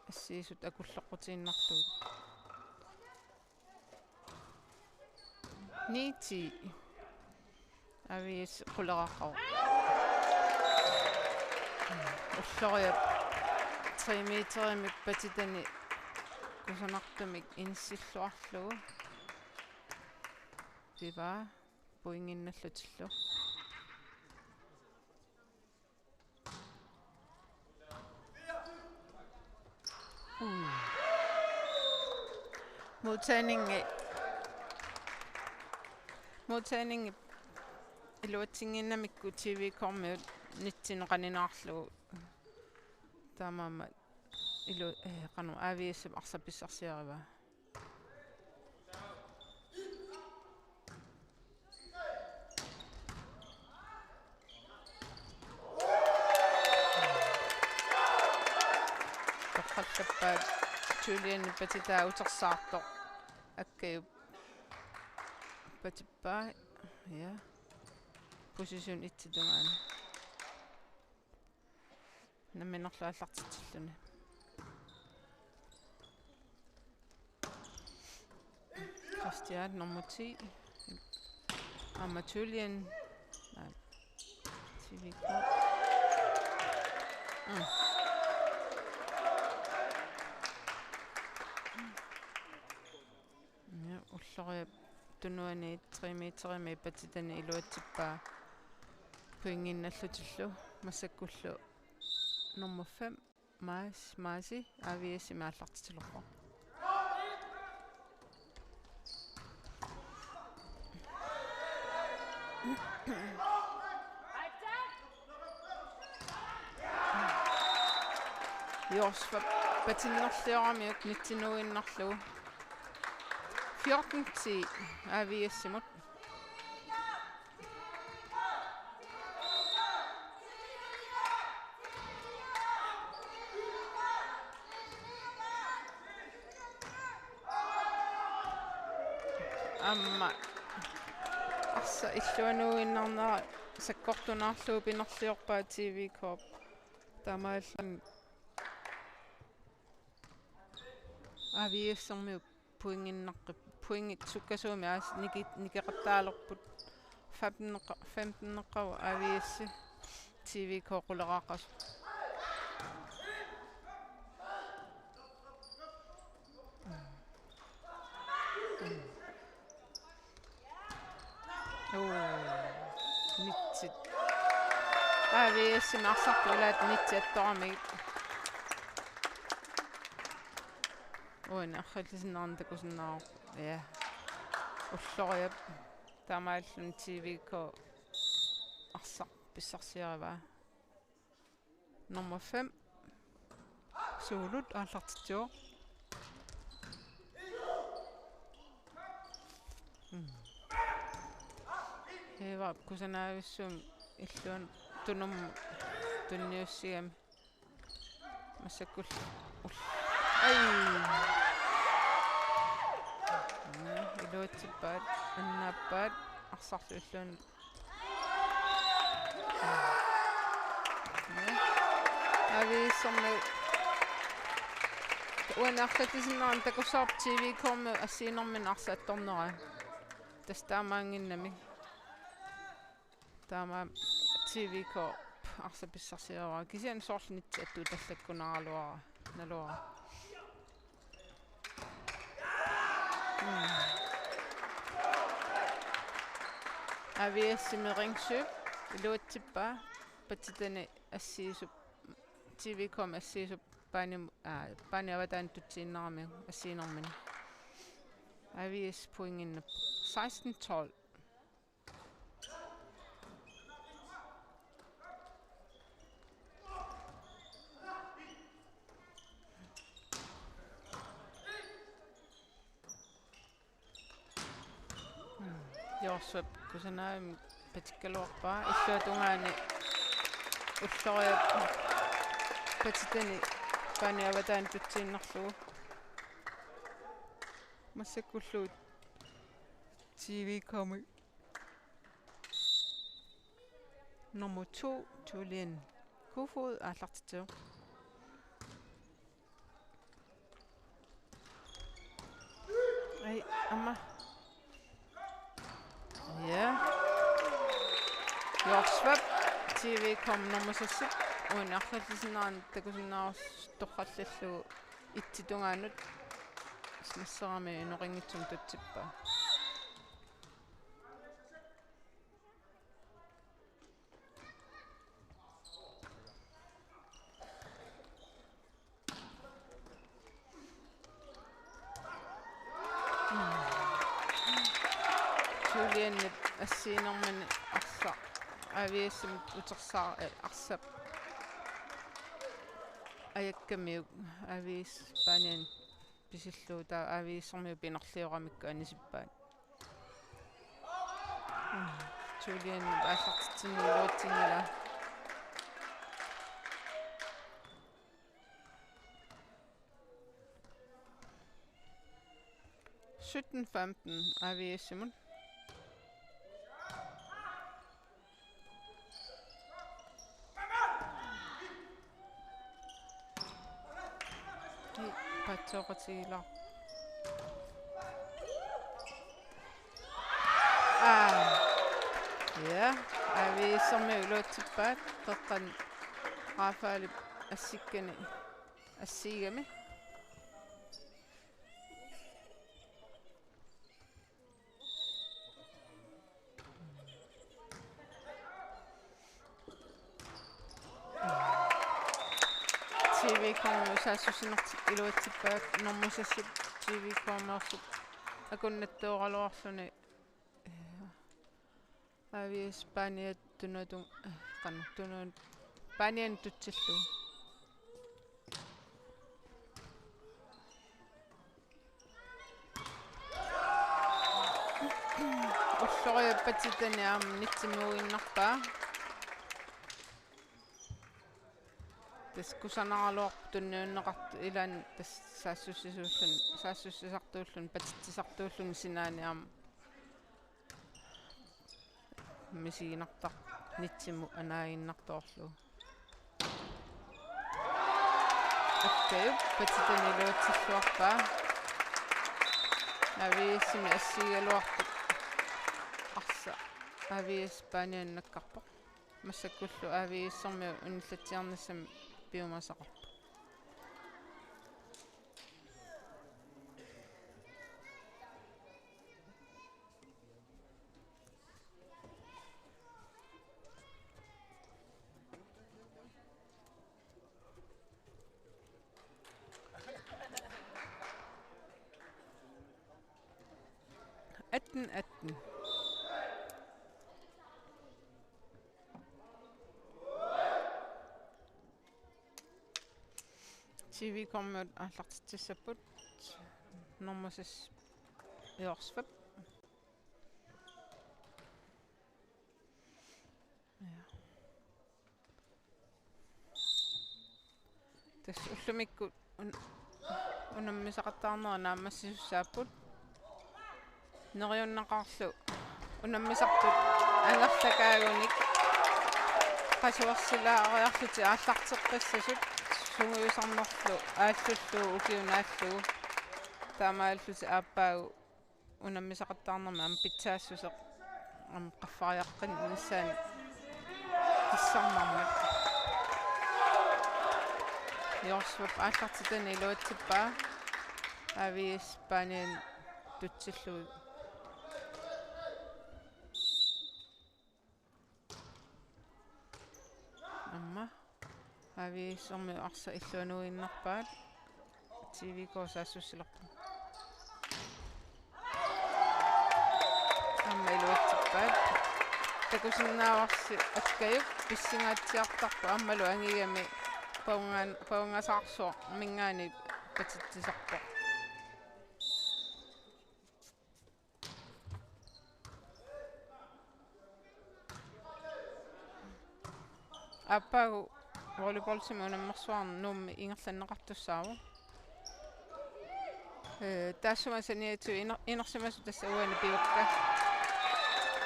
Assiisut akulloqqutiinnartut. Ni ti. A V S quleraaqqavoq. Ulloriap tre meterimik patitani kusanartumik inissilluarlugu. Pivaa pointinnallutillu. Mm. Modtagningi. Modtagningi iluatsinnginnamikku T V K-miut nitsineq qaninaarlugu. Taamaammat ilu-, eh, qanoq A V S-ip arsaq pissarsiarivaa. Toqqallappaat Julian patitaa utersaartoq. Akkajup patippaa. Ja. Position et-ip tungaanut. Namminerlu aallartitsilluni. Christian nummer ti. Aamma Julian. Nej. T V K. Mm. Ja, ulloriap tunuani tre meterimi patitani iluatsippaa pointinnallutillu massakkullu nummer fem, Mads, Maasi, A V S-imi aallartitsilerpoq. Josfa patinnerlioramiuk nitsinuinnarlugu. Fjorten ti A V S-imut. Aamma arsaq illuanuinnarnera sakkortunaarlugu pinerliorpaa T V K-p. Taamaalilluni A V S-ermiut pointinnaqqip-, pointit sukkasuumik aas-, niki-, nikeqattaalerput. Femten-, femten-eqqavoq A V S, T V K quleraaqqasoq. Uu, nitsit. A V S-imi arsartut ilaat nitsit attoramigit. Uani arrallisinnaaneq takusinnaavoq. Ja. Ulloriap. Taamaalilluni T V K arsaq pissarsiarivaa. Nummer fem. Suulut aallartitsivoq. Mm. Eva kusanaavissuaq illuanut tunummut tunniussigami. Massakkullu. Ai. Mm, iluatsippaat, annaappaat, arsarlu illuanut. A V S-ermiut uani arlalisinnaanera takussavarput T V K-mi assiginermini arsaq attorneraa. Tassa taamaannginnami. Taamaammat T V K arsaq pissarsiaraa. Kisianni soorlu nitsit attuutallakkunaraluara. Naluara. Mm. A V S-imi Ringsø iluatsippaa, patsitani assiisup, T V K-mi assiisup paani, aa, paani avataani tutsiinnaramiuk assiinermini. A V S pointinnarpoq seksten tolv. Jorsvep kusanartumik patikkaluarpaa, illuatungaani ulloriaq patsitani paani avataani tutsiinnarlugu. Massakkullu T V K-mi nummer to, Julian Kofod, aallartitsivoq. Ai, aamma. Ja. Jorsvep, T V K-mi nummer seks, uani arlallisinnaanut takusinnaasoq torrallallugu ittup tungaanut. Massakkut inorinngitsumik tutsippaa. Julianip assiinermini arsaq A V S-imut utersaaq, eh, arsap ajakkamiuk A V S paaniani pisillugu, taava A V S-ermiut pinerlioramikku anisippaat. Julian aallartitsinni iluatsinngilaa. Sytten femten A V S-imut. Ei, paatsoorutigilaarpoq. Aa. Ja, A V S-ermiut iluatsippaat, qeqqani Rafaelip assikkani assiigami. T V K-miut saassussinertik iluatsippaat, nummer seks T V K-miorsup akunnattuugaluarluni. A V S paaniat tunatun, eh, qanoq tunun, paaniani tutsillugu. Ulloriaq patsitani aamma nitsimuinnarpaa. Tassa kusanaraluarpoq tunniunneqartoq, ilaanni tassa saassussisuulluni, saassussisartuulluni, patitsisartuulluni sinaani aamma misiginartarpoq nitsimut anaaginnartoorlugu. Akkajup patsitani iluatsilluarpaa. A V S-imi assigigaluartoq arsaq A V S paaniani nakkarpoq. Massakkullu A V S-ermiut unillatsiarnissamik piumasaqarpoq. Atten atten. T V K-miut aallartitsissapput. Nummer seks Jorsvep. Ja. Tassa ullumikkut un-, unammisaqattaarnerat naammassisussaapput. Neriunneqarlu unammisartut angerlakaagunik qasuersilaariarlutik aallarteqqissasut sungiusarnerlu aallullugu ukiup naallugu. Taamaallutik aappaagu unammisaqattaarnermi aamma pitsaassuseq aamma qaffariaqqinnissaanut kissarnarmat. Jorsvep aallartitani iluatsippaa A V S paaniani tutsillugu. A V S-ermiut arsaq illuanuinnarpaat. T V K saassussilerpoq. Aamma iluatsippaat. Takusinnaavarsi Akkajuk pissingaatsiartarpoq aammalu angigami paungaan-, paungasaarsuarminngaanniit patitsisarpoq. Aappaagu volleyballimi unammersuarneq Nuummi ingerlanneqartussaavoq. Ee, taassuma saniatigut iner-, inersimasut tassa uani piukka.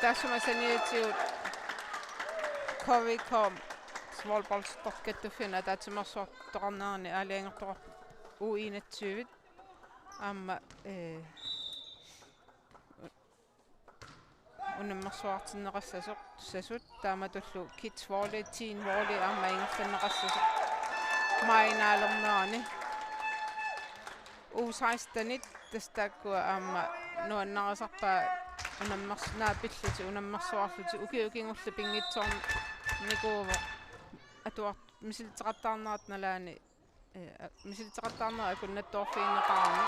Taassuma saniatigut K V K volleyballtortoq kattuffianni ataatsimeersuartoqarnerani aalajangertoqarpoq U enogtyve. Aamma, ee, unammersuartinneqassasoq, -sasut, taamatullu kids volley, teen volley aamma ingerlanneqassasoq. Maajip naalernerani. U seksten-it tassa taakkua aamma nuannarisarpaat unammers-, naapillutik unammersuarlutik ukiut kingulliit pinngitsoornikuuvoq atuart-, misilitseqattaarnerata nalaani Ee, a-, misilitseqattaarneq akunnattoorfigineqarami.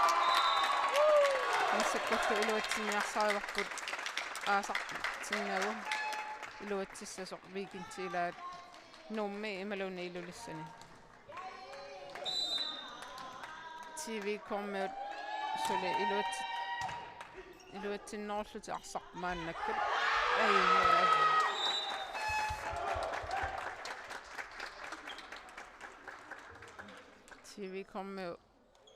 Massakkullu iluatsinniarsarivarput aasartinnagu iluatsissasoq weekendip ilaat Nuummi imaluunniit Ilulissani. T V K-miut suli iluatsi-, iluatsinnerullutik arsaq maannakkut. Ai, ai. T V K-miut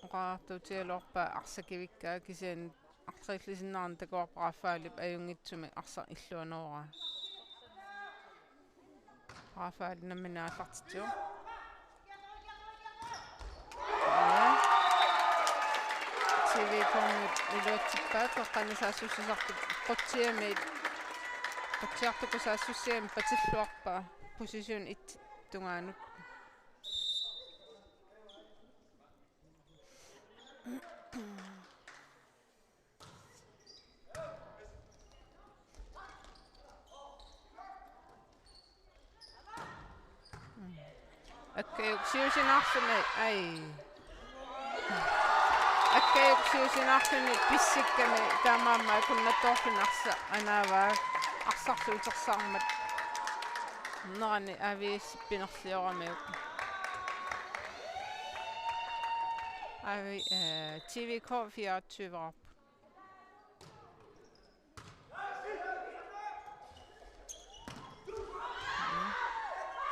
oqariartuutigaluarpaat arsaq kivikkaa, kisianni arsaq ilisinnaanermut takuarput Rafaelip ajunngitsumik arsaq illuanooraa. Rafael nammineq aallartitsivoq. T V K-miut iluatsippaat, qeqqani saassussisartut qutsiamiit, qutsiartukkut saassussigamik patilluarpaat position et tungaanut. Akkajuk siusinaarluni, ai. Akkajuk siusinaarluni pissikkami taamaammat akunnattoorluni arsaq anaavaa, arsarlu utersaarmat. Nerani A V S pinerlioramiuk. A V, eh, T V K fireogtyve-rarput.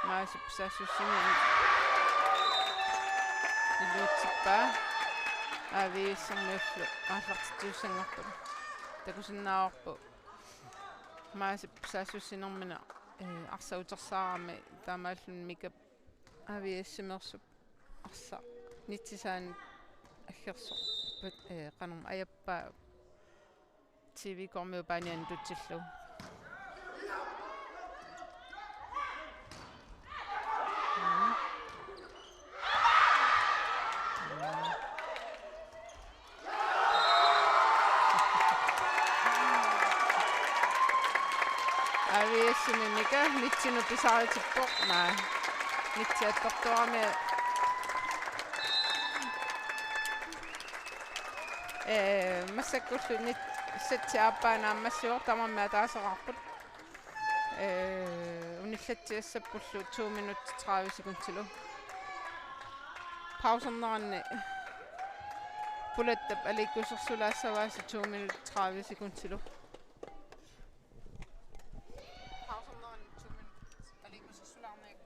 Maasip saassussineq iluatsippaa. A V S-ermiullu aallartitsisussanngorput. Takusinnaavarput Maasip saassussinermini, eh, arsaq utersaarami taamaalluni Mikap A V S-imeersup arsaq nittisaanut aggersor-, eh, qanormaa ajappaa T V K-miut paanianut tutsillugu. Mm. Mm. A V S-imi Mika nitsinut pisariitippoq, naa. Nitsi attortuarami. Ee, massakkullu nit-, setsi aappaa naammassivoq, tamarmik ataaseqarput. Ee, unillatsiassappullu to minut tredive sekundilu. Pauserneranni Pulattap aliikkusersulaassavaasi to minut tredive sekundilu. Pauserneranni to minut aliikkusersulaarniak.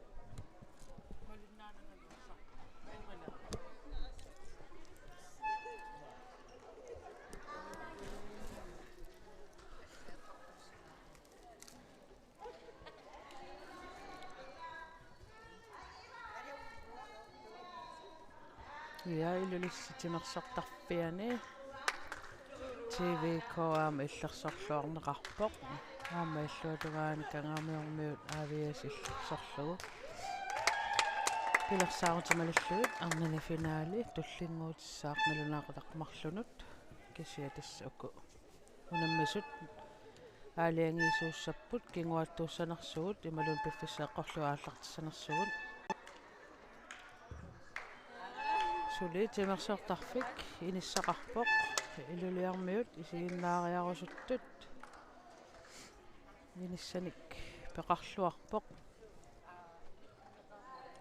Ja, Ilulissat timersortarfiani T V K aamma illersorluarneqarpoq. Aamma illuatungaani Kangaamiormiut A V S illersorlugu. Pilersaarutimalillugit arnani finaali tullinnguutissaaq nalunaaqutaq marlunut, kisianni tassa uku unammisut aalajangiisuussapput kinguaattuussanersugut imaluunniit piffissaq eqqorlugu aallartissanersugut. Suli timersortarfik inissaqarpoq, Ilulissarmiut isiginnaariarusuttut inissanik peqarluarpoq.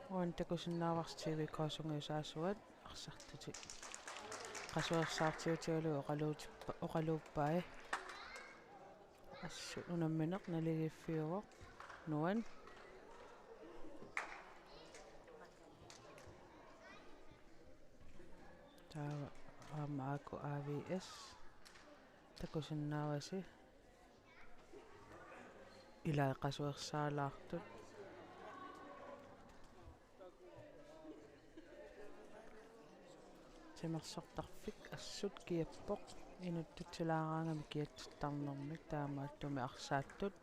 Uani takusinnaavarsi T V K-p sungiusaasuat arsartutit qasuersaartiutigalugu oqaluutippa-, oqaluuppai. Assut unammineq naligiiffiuvoq, nuan. Taava aamma aajuku A V S takusinnaavasi. Ilai qasuersaalaartut. Timersortarfik assut kiappoq, inuttutilaaraangami kiatsittarnermik, taamaattumik arsaattut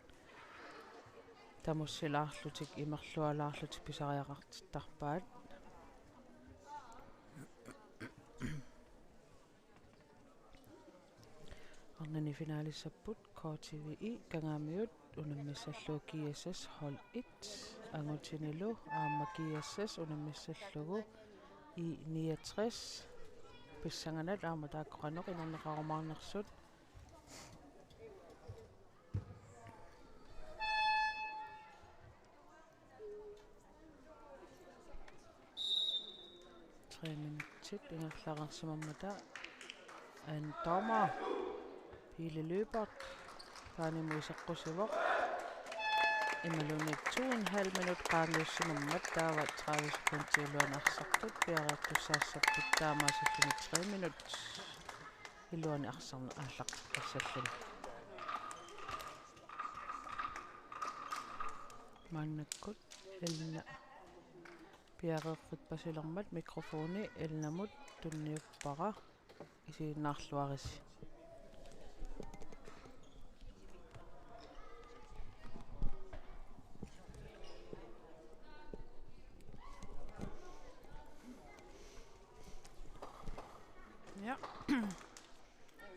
tamussilaarlutik imerlualaarlutik pisariaqartittarpaat. Arnani finalissapput K T V I Kangaamiut unammissallugu G S S hold et, angutinilu aamma G S S unammissallugu I niogtres. Pissanganaq aamma taakku qanoq inerneqarumaarnersut. Tre minutsit ingerlareersimammata, en dommer, Pele Løbert, baanimut iseqqusivoq. Imaluunniit to en halv minut qaangiussimammat, taava tredive sekundit iluani arsartut piareertussaassapput, taamaasilluni tre minut iluani arsarneq aallarteqqissalluni. Maannakkut Elna piareersippasilermat mikrofoni Elnamut tunniuppara, isiginnaarluarisi. Ja.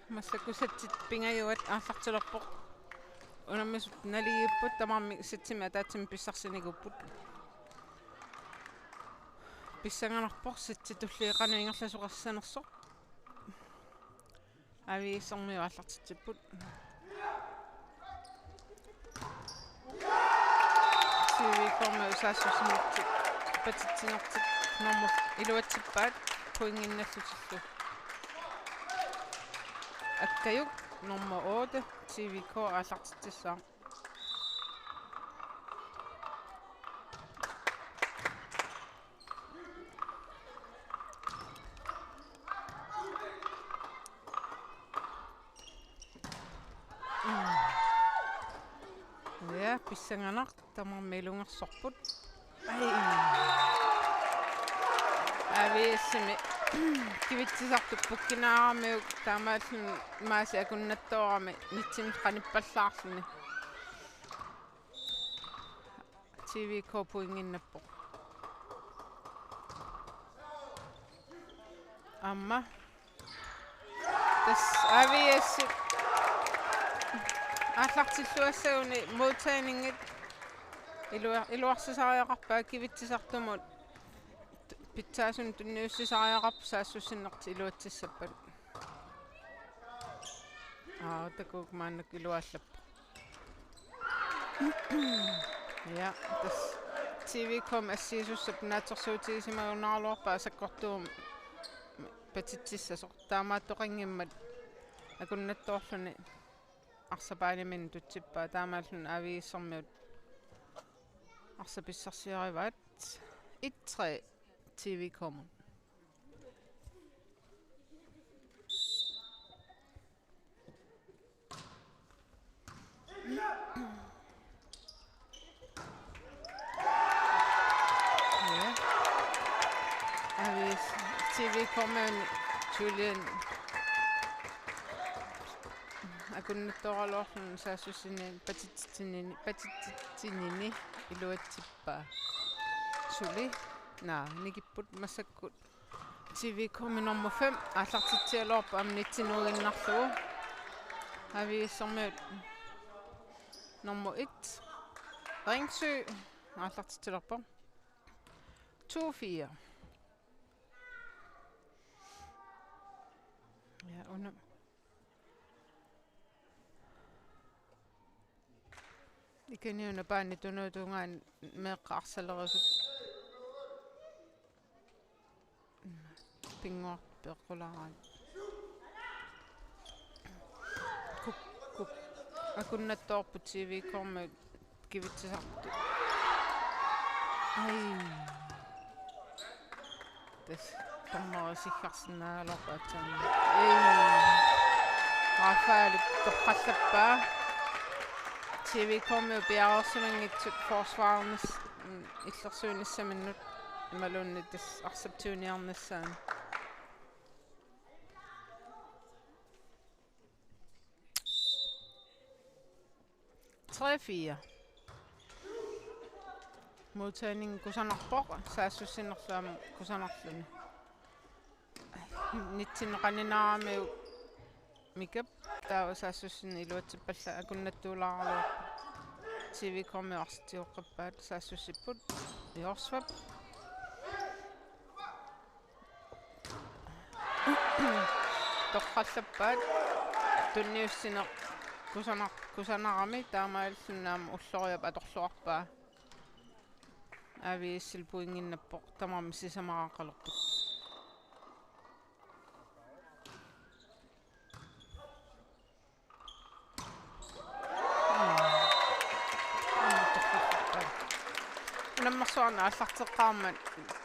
Massakkut settit pingajuat aallartilerpoq. Unammisut naligiipput, tamarmik settimik ataatsimik pissarsinikuupput. Pissanganarpoq setti tulliani qanoq ingerlasoqassanersoq. A V S-ermiut aallartitsipput. T V K-miut saassussinertik patitsinertik normu iluatsippaat pointinnallutillu. Akkajuk normu otte, T V K aallartitsissaaq. Ja, pissanganaq, tamarmik ilungersorput. Ai. A V S-imi kivitsisartut pukkinaramiuk, taamaalilluni Maasi akunnattoorami nitsimik qanippallaarluni. T V K pointinnappoq. Aamma. Tassa A V S aallartilluassaguni modtagningi ilua-, iluarsisariaqarpaat, kivitsisartumut pitsaasunik tunniussisariaqarput, saassussinertik iluatsissappat. Aa, takuuk maannakkut iluallappoq. Ja, tassa T V K-mi assiisussap naatsorsuutigisimagunaraluarpaa sakkortuumik patitsissasoq. Taamaattoqanngimmat akunnattoorluni arsaq baaniminnut tutsippaa, taamaalluni A V S-ermiut arsaq pissarsiarivaat. Et tre T V K-mut. Ja. A V S, T V K-miut Julian akunnattoraluarluni saassussineq patitsitsinini, patitsitsinini iluatsippaa. Suli. Naa, nikipput massakkut. T V K-mi nummer fem aallartitsigaluarpoq aamma nitsinuinnarlugu. A V S-ermiut nummer et, Ringsø, aallartitsilerpoq. To fire. Ja, una. Ikani una paani tunuutungaan meeqqat arsalerisut. Pinnguartut peqqulaaraat. Kuk-, kuk-, akunnattoorput T V K-mi kivitsisartut. Ai. Tassa dommeri siggarsinnaagaluarpoq aatsaannguaq. Ei. Rafael torrallappaa. T V K-miut piareersimanngitsut forsvarernis-, mm, illersuinissaminnut imaluunniit tassa arsap tiguniarnissaanut. Tre fire. Modtagning kusanarpoq, saassussinerlu aamma kusanarluni. Nitsin qaninnaaramiuk Mikap, taava saassussineq iluatsippallat akunnattuulaaraluarpoq. T V K-miut arsaatigoqqippaat, saassussipput Jorsvap. Torrallappaat, tunniussineq kusanar-, kusanarami, taamaalilluni aamma Ulloriap atorluarpaa. A V S-il pointinnappoq, tamarmik sisamaraqqalerput. Unammersuarneq aallarteqqaarmat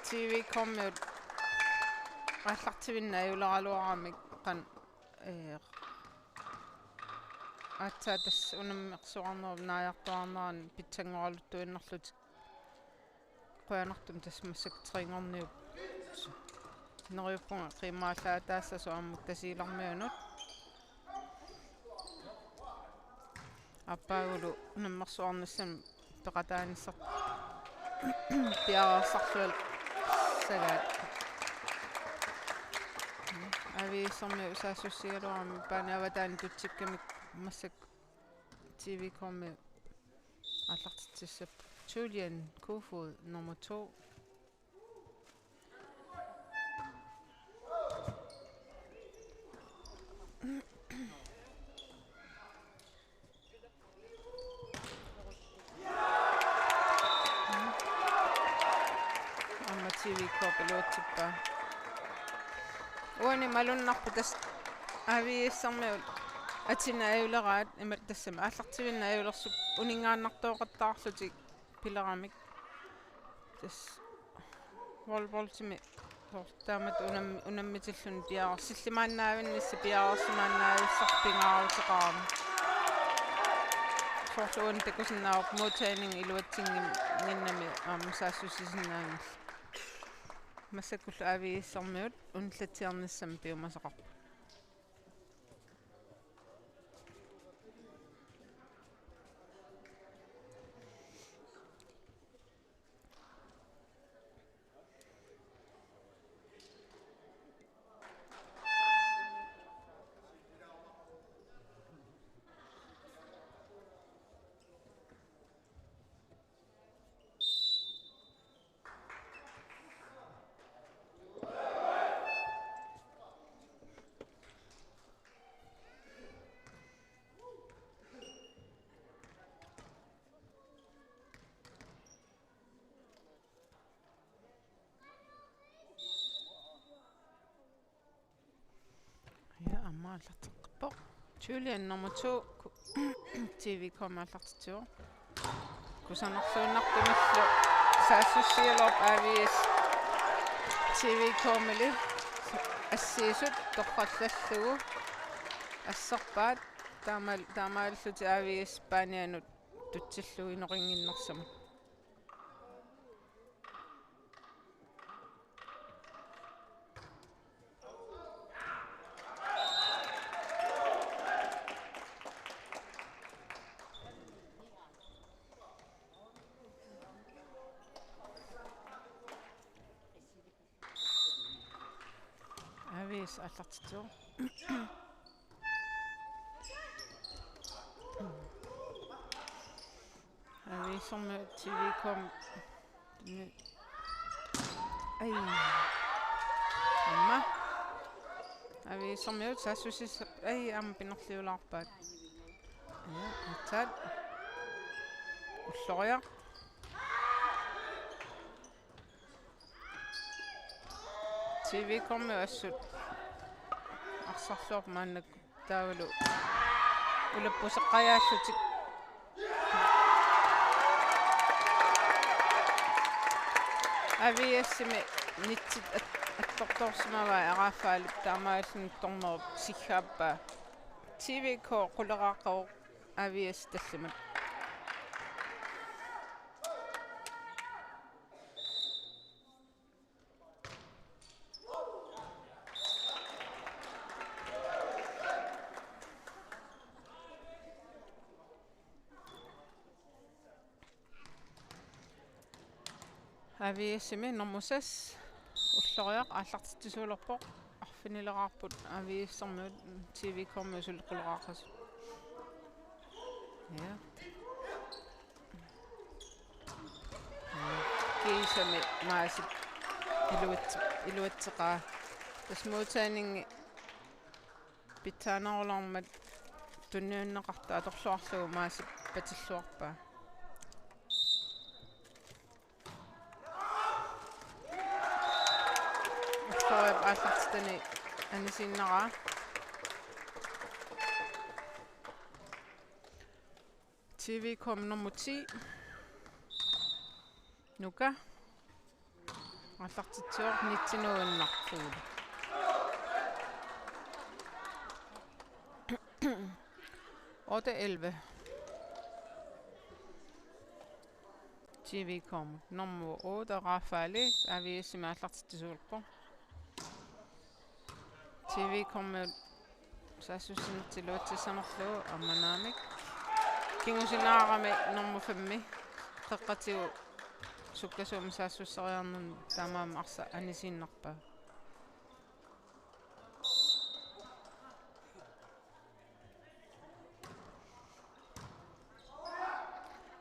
T V K-miut aallartivinnaajuleraaluaramik qan-, ee, aatsaat tassa unammersuarnerup naajartuaarnerani pitsanngoraluttuinnarlutik. Qujanartumik tassa massakkut trinngorniupput. Neriuppunga qiimmaallaataassasoq aamma Tasiilarmiunut. Aappaagulu unammersuarnissamut peqataanissarput piareersarluassagaat. A V S-ermiut saassussigaluaramik paani avataani tutsikkamik massakkut T V K-miut aallartitsissapput. Julian Kofod nummer to. Aamma T V K-p iluatsippaa. Uani malunnarpoq tassa A V S-ermiut atinaajuleraat, imatut tassami aallartivinnaajulersup uninngaannartooqattaarlutik pileramik. Tassa volleyballimi soorlu taamatut unam-, unammitilluni piareer-, sillimaannaavinnissaq piareersimaannaavissaq pingaaruteqarami. Soorlu uani takusinnaavarput modtagning iluatsinngin-, -nginnami aamma saassussisinnaanngillat. Massakkullu A V S-ermiut unillatsiarnissamik piumasaqarput. Ja, aamma aallarteqqippoq. Julian nummer to, ku-, T V K-mi aallartitsivoq. Kusanarluinnartumillu saassussigaluarpoq A V S T V K-mili, assiisut torrallallugu asserpaat, taamaal-, taamaalillutik A V S paanianut tutsillugu inoqinnginnersamut. A V S aallartitsivoq. A V S-ermiut T V K-mi. Ai. Aamma. Aviisarmiut saassussissat, ai, aamma pinerliulaarpaat. Ja, aatsaat. Ulloriaq. T V-kormiut assut arsarluarput maannakkut taavalu ulappuseqqajaallutik. A V S-imi nitsit at-, attortorsimavai A R F-ip taamaalilluni dommerup siggaappaa. T V K quleraaqaaq, A V S tallimat. A V S-imi nummer seks, Ulloriaq, aallartitsisuulerpoq, arfinileraarput A V S-ermiut T V K-miut suli quleraaqasut. Ja. Kiisami Maasip iluatse-, iluatseqaa. Tassa modtagningit pitsaanerulermat tunniunneqartoq atorluarlugu Maasip patilluarpaa. Ulloriap aallartitani anisiinnaraa. T V K nummer ti. Nuka. Aallartitsivoq, nitsinuinnarpugut. Otte elleve. T V K nummer otte, Rafael, A V S-imi aallartitsisuulerpoq. T V K-miut saassussinertik iluatsissanerlugu aamma naamik. Kingusinaarami nummer femmi. Qeqqatigut sukkasuumik saassusseriarnermi taamaammat arsaq anisiinnarpaa.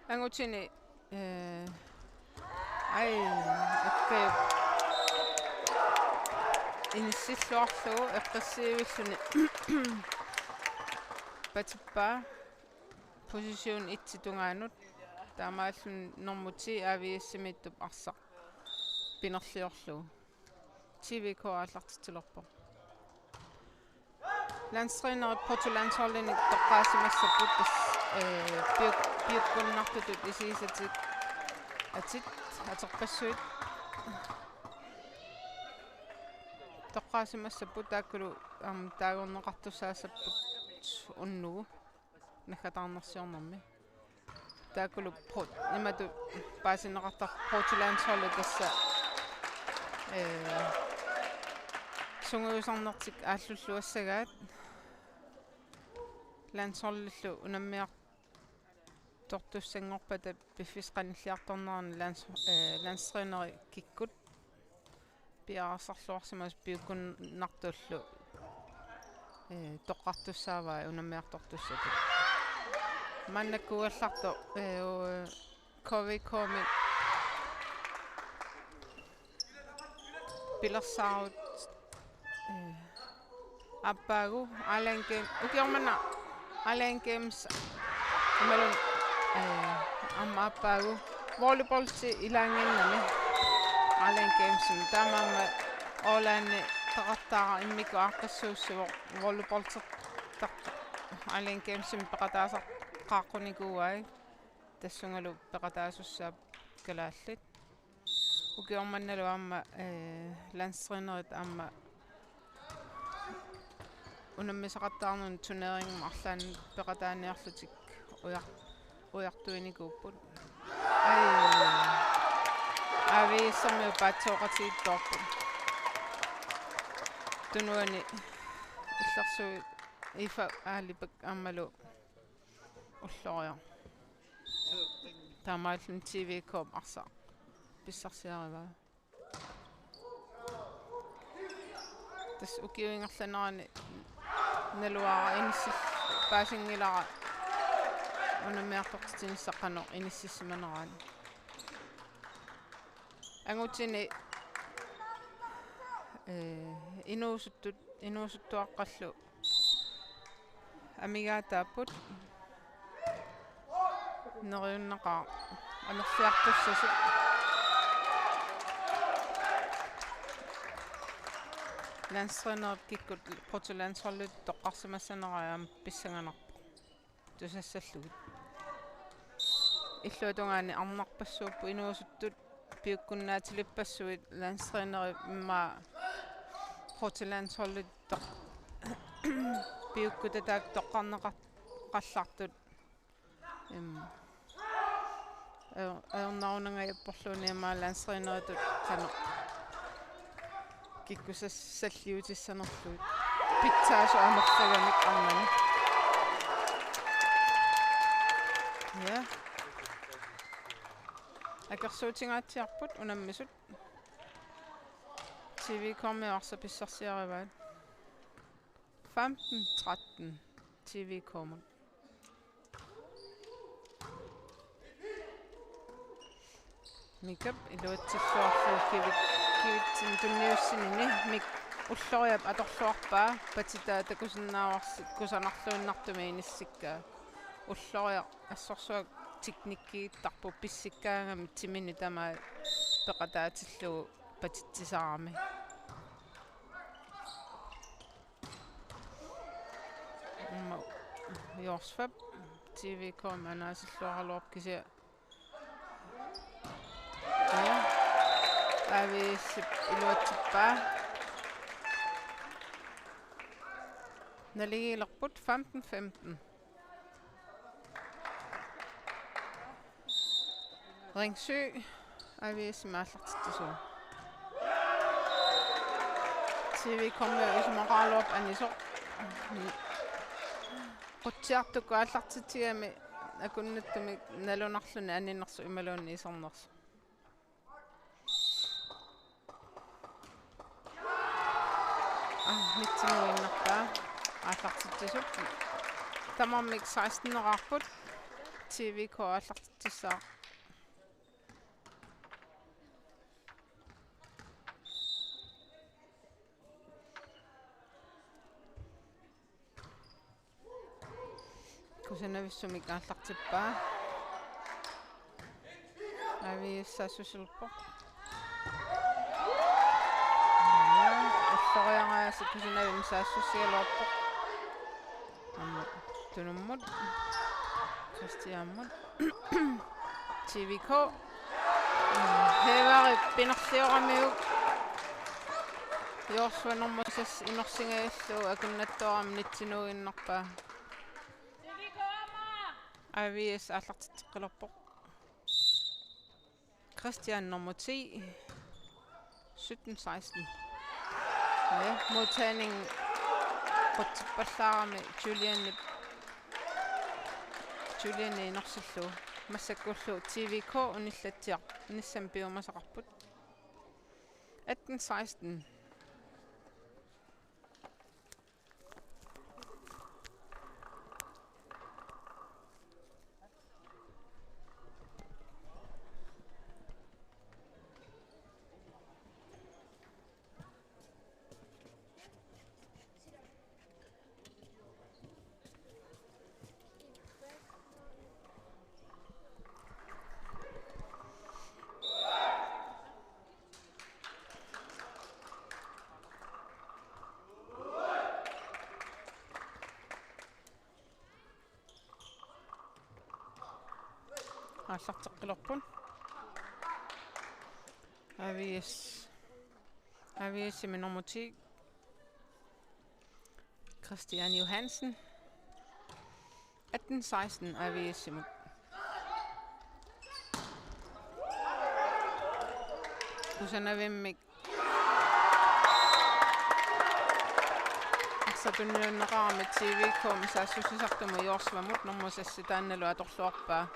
Angutini, eh, ai, eqqi-, inissilluarlugu eqqissiivilluni patippaa position et-ip tungaanut, taamaalluni nummer ti A V S-imiittup arsaq pinerliorlugu. T V K aallartitsilerpoq. Landstrænerit protolandsholdinik toqqaasimassapput, tassa, eh, piuk-, piukkunnartutut isigisatit atit, aterpassuit toqqaasimassapput, taakkulu, am, taagorneqartussaassapput unnugu naggataarnersiornermi. Taakkulu pro-, imatut paasineqartarput protolandsholdi tassa, eh, sungiusarnertik aallulluassagaat. Landsholdillu unammiartortussanngorpata piffissaq qanilliartornerani lands-, eh, landstræneri kikkut piareersarluarsimasut piukkunnartullu, eh, toqqartussaavai unammiartortussatut. Maannakkuugallartoq, eh, K V K-mi pilersaarut, eh, aappaagu Alliance Games, ukioq manna Alliance Games imaluunniit, eh, aamma aappaagu volleyballi ilaannginnami Alliance Gamesimi, taamaammat Ålandi peqartaara immikkut aaqqissuussivoq volleyballertartoq Alliance Gamesimi peqataasartut qaaqqunikuuai, tassungalu peqataasussaat kalaallit. Ukioq mannalu aamma, eh, landstrænerit aamma unammisaqattaarnermut turnering arlaannik peqataaniarlutik ujar-, ujartuinikuupput. Ai. A V S-ermiut paatsooqatigiittoorput. Tunuani illersuut Ifa Aalibak aammalu Ulloriaq. Taamaalluni T V K arsaq pissarsiarivaa. Tassa ukiup ingerlanerani naluara inissi-, paasinngilara unammiartortitsinissaat qanoq inississimaneraat. Angutini, eh, inuusuttut inuusuttuaqqallu amigaataapput. Neriunneqaaq amerliartussasut. Landstrænerip kikkut bruttolandsholdit toqqarsimassanerai aamma pissanganarpoq tusassallugit. Illuatungaani arnarpassuupput inuusuttut, piukkunnaatilippassuit landstrænerip immaqa bruttolandsholdit toq-, piukkutitaat toqqarneqar-, qallartut. Im. Ajor-, ajornarunangajapporluunniit immaqa landstræneritut qanoq kikkusassalliutissanerlugit. Pitsaasut amerlagamik arnani. Ja. Akersuutingaatsiarput unammisut. T V K-mi arsaq pissarsiarivaat. Femten tretten T V K-mut. Mikap iluatsilluarlugu kivit-, kivitsinni tunniussinini. Mik Ulloriap atorluarpaa, patitaa takusinnaavarsi kusanarluinnartumik inissikkaa. Ulloriaq assorsuaq teknikkiittarpoq, pissikkaangami timini tamaat peqataatillugu patitsisarami. Aamma Jorsvap T V K-mi anaasilluaraluarpoq kisianni. Ja. A V S-ip iluatsippaa. Naligiilerput femten femten. Ringsø, A V S-imi aallartitsisuuvoq. T V K-mi isumaqaraluarpoq anisoq. Qutsiartukkut aallartitsigami akunnattumik nalunarluni aninersoq imaluunniit isernersoq. Ah, nitsinuinnarpaa aallartitsisup. Tamarmik seksten-eqarput, T V K aallartitsissaaq. Kusanavissumik aallartippaa. A V S saassussilerpoq. Ulloriaq aasiit Kusanavimmi saassussigaluarpoq. Aamma tunummut. Kristiammut. T V K. Hevari pinerlioramiuk. Jorsva nummer seks inorsingajallu akunnattoorami nitsinuinnarpaa. A V S aallartitseqqilerpoq. Kristian nummer ti. Sytten seksten. Ja, modtagning qutsippallaarami Julianip, Julianip inorsillugu. Massakkullu T V K unillatsiar-, unissami piumasaqarput. Atten seksten. Aallarteqqilerput. A V S. A V S-imi nummer ti. Christian Johansen. Atten seksten A V S-imut. Kusanavimmik arsaq tunniunneqarami T V K-mi saassussisartumut Jorsvamut nummer seks taannalu atorluarpaa.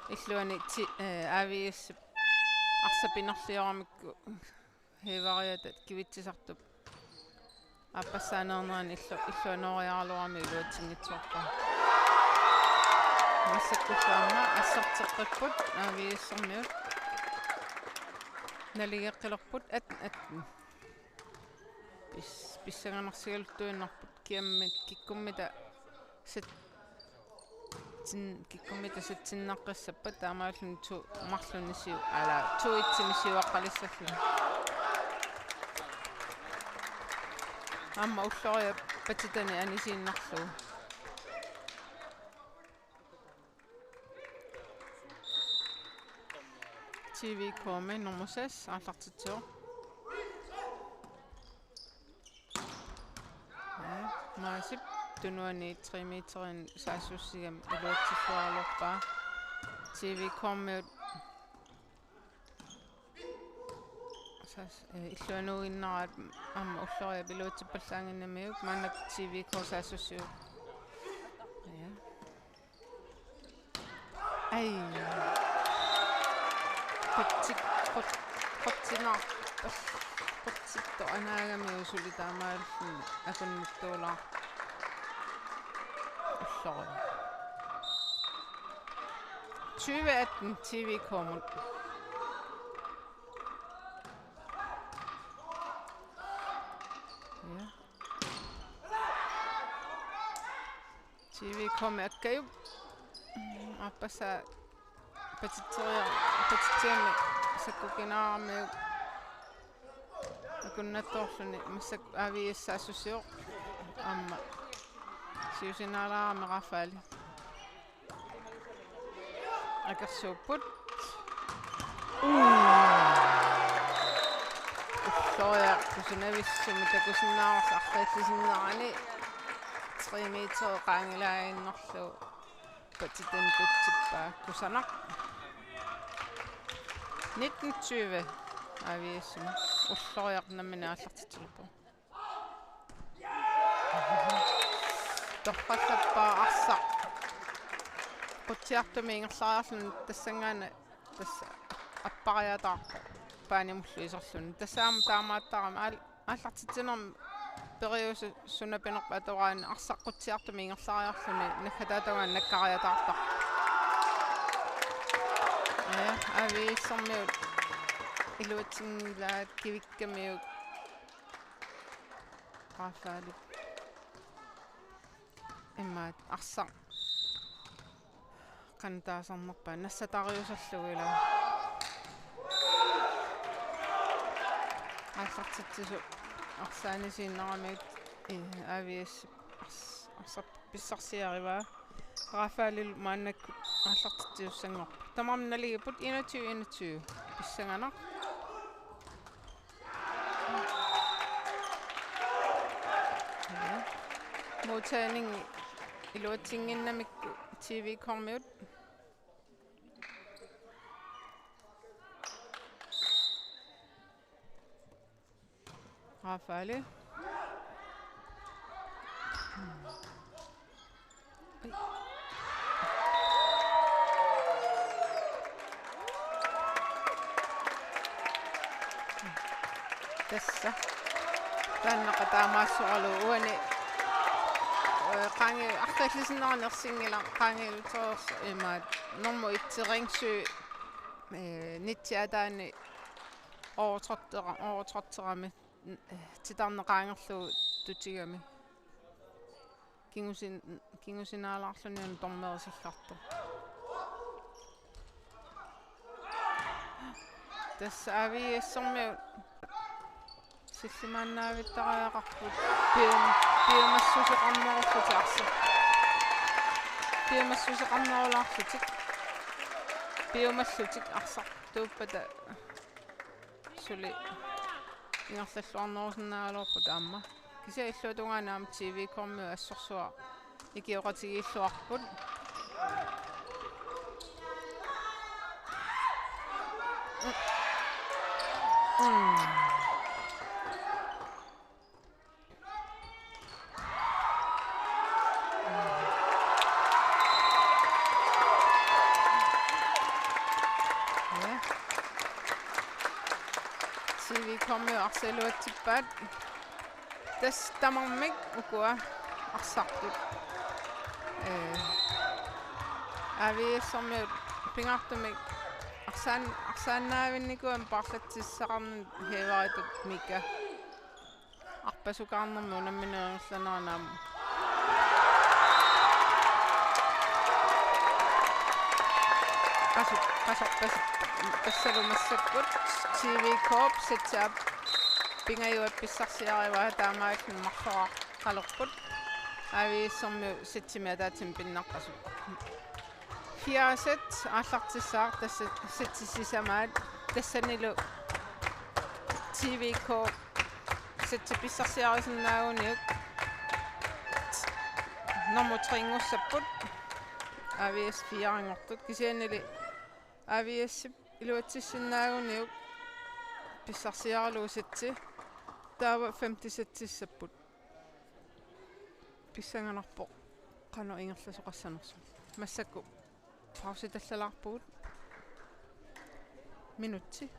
Illuani ti-, eh, A V S arsaq pinerlioramikku Hevariata kivitsisartup aappassaaneernerani illu-, illuanooriaraluarami iluatsinngitsoorpaa. Massakkullu aamma asserteqqipput A V S-ermiut. Naligeqqilerput atten atten. Pis-, pissanganarsigaluttuinnarput, kiammit kikkummita sat-, tin-, kikkummita satsinnaqqissappat taamaalilluni to marlunni siu-, ala, to et-imi siuaqqalissalluni. Aamma Ulloriaq patitani anisiinnarlugu. T V K-mi nummer seks aallartitsivoq. Ja, Maasip tunuani tre meterinik saassussigami iluatsilluaraluarpaa. T V K-miut saas-, eh, illuanuuginnaraat aamma Ulloriap iluatsippallaannginnamiuk, maannakkut T V K saassussivoq. Ja. Ai. Qutsik-, qut-, qutsinar-, qutsittoq anaagamiuk suli taamaalilluni akunnittuulaarpoq. Ulloriaq. Tyve atten T V K-mut. Ja. T V K-mi Akkajup. Aappassaa patitsiria-, patitsigami sakkukinaaramiuk akunnattoorluni, massakkut A V S saassussivoq. Aamma siusinaalaarami Rafael. Akersuupput. Ulloriaq kusanavissumik takusinnaavarsi arriillisinnerani. Tre meter qaangilaaginnarlugu patitani tutsippaa kusanaq. Nitten tyve A V S-imi. Ulloriaq nammineq aallartitsiluppoq. Torrallappaa arsaq. Qutsiartumik ingerlariarluni tassanngaannaq tassa appariataarpoq paanimullu iserluni. Tassa aamma taamaattarami aal-, aallartitsinermi periuseq suna pinerpoq atoraanni arsaq qutsiartumik ingerlariarluni naggataata nakkariataartarpoq. Ja, A V S-ermiut iluatsinngilaat kivikkamiuk. Rafaelip. Imaat arsaq qanoq taasarnerpaat nassatariuserlugu ilaa. Aallartitsisut arsaanni isiginnaramigit, eh, A V S ars-, arsaq pissarsiarivaa. Rafaelillu maannakkut aallartitsisussanngorpoq. Tamarmik naligipput enogtyve enogtyve. Pissanganaq. Ja. Modtagning iluatsinnginnamikku T V K-miut. Rafael. Tassa. Taanna qataamaassoralu uani. Eh, qaangi-, arriillisinnerani ersinngilaq qaangiutereersoq imaat. Nummer et Ringsø, eh, nitti ataani overtrådtera-, overtrådterami. N-, eh, titarneq qaangerlugu tutigami. Kingusin-, kingusinaalaarluni una dommeri sillartoq. Tassa A V S-ermiut sillimaannavittariaqarput pium-, piumassuseqarnerullutik arsaq. Piumassuseqarnerulaarlutik. Piumallutik arsartuuppata. Suli ingerlalluarnerusinnaagaluarput aamma. Kisianni illuatungaani aamma T V K-miut assorsuaq ikioqatigiilluarput. Mm. Mm. Ja. T V K-miut arsaq iluatsippaat. Tassa tamarmik ukua arsartut. Eh, A V S-ermiut pingaartumik arsaan-, arsaannaavinnikuugamik paarlatsissaqarnani hæveritut Mika. Ar-, pasukaarnermi unammineq ingerlanerani aamma. Qasu-, qasu-, pas-, tassalu massakkut T V K-p setsi aap pingajuat pissarsiarivaa, taamaalilluni marloraaqalerput. A V S-ermiut setsimik ataatsimik pinnaqqasut. Fjerde sæt aallartissaaq, tassa setsit sisamaat, tassanilu T V K setsi pissarsiarisinnaaguniuk nummer tre-nngussapput, A V S fire-nngortut, kisiannili A V S-ip iluatsissinnaaguniuk pissarsiaralugu setsi, taava femte-t setsissapput. Pissanganarpoq qanoq ingerlasoqassanersoq. Massakkut pausitallalaarpugut. Minutsi.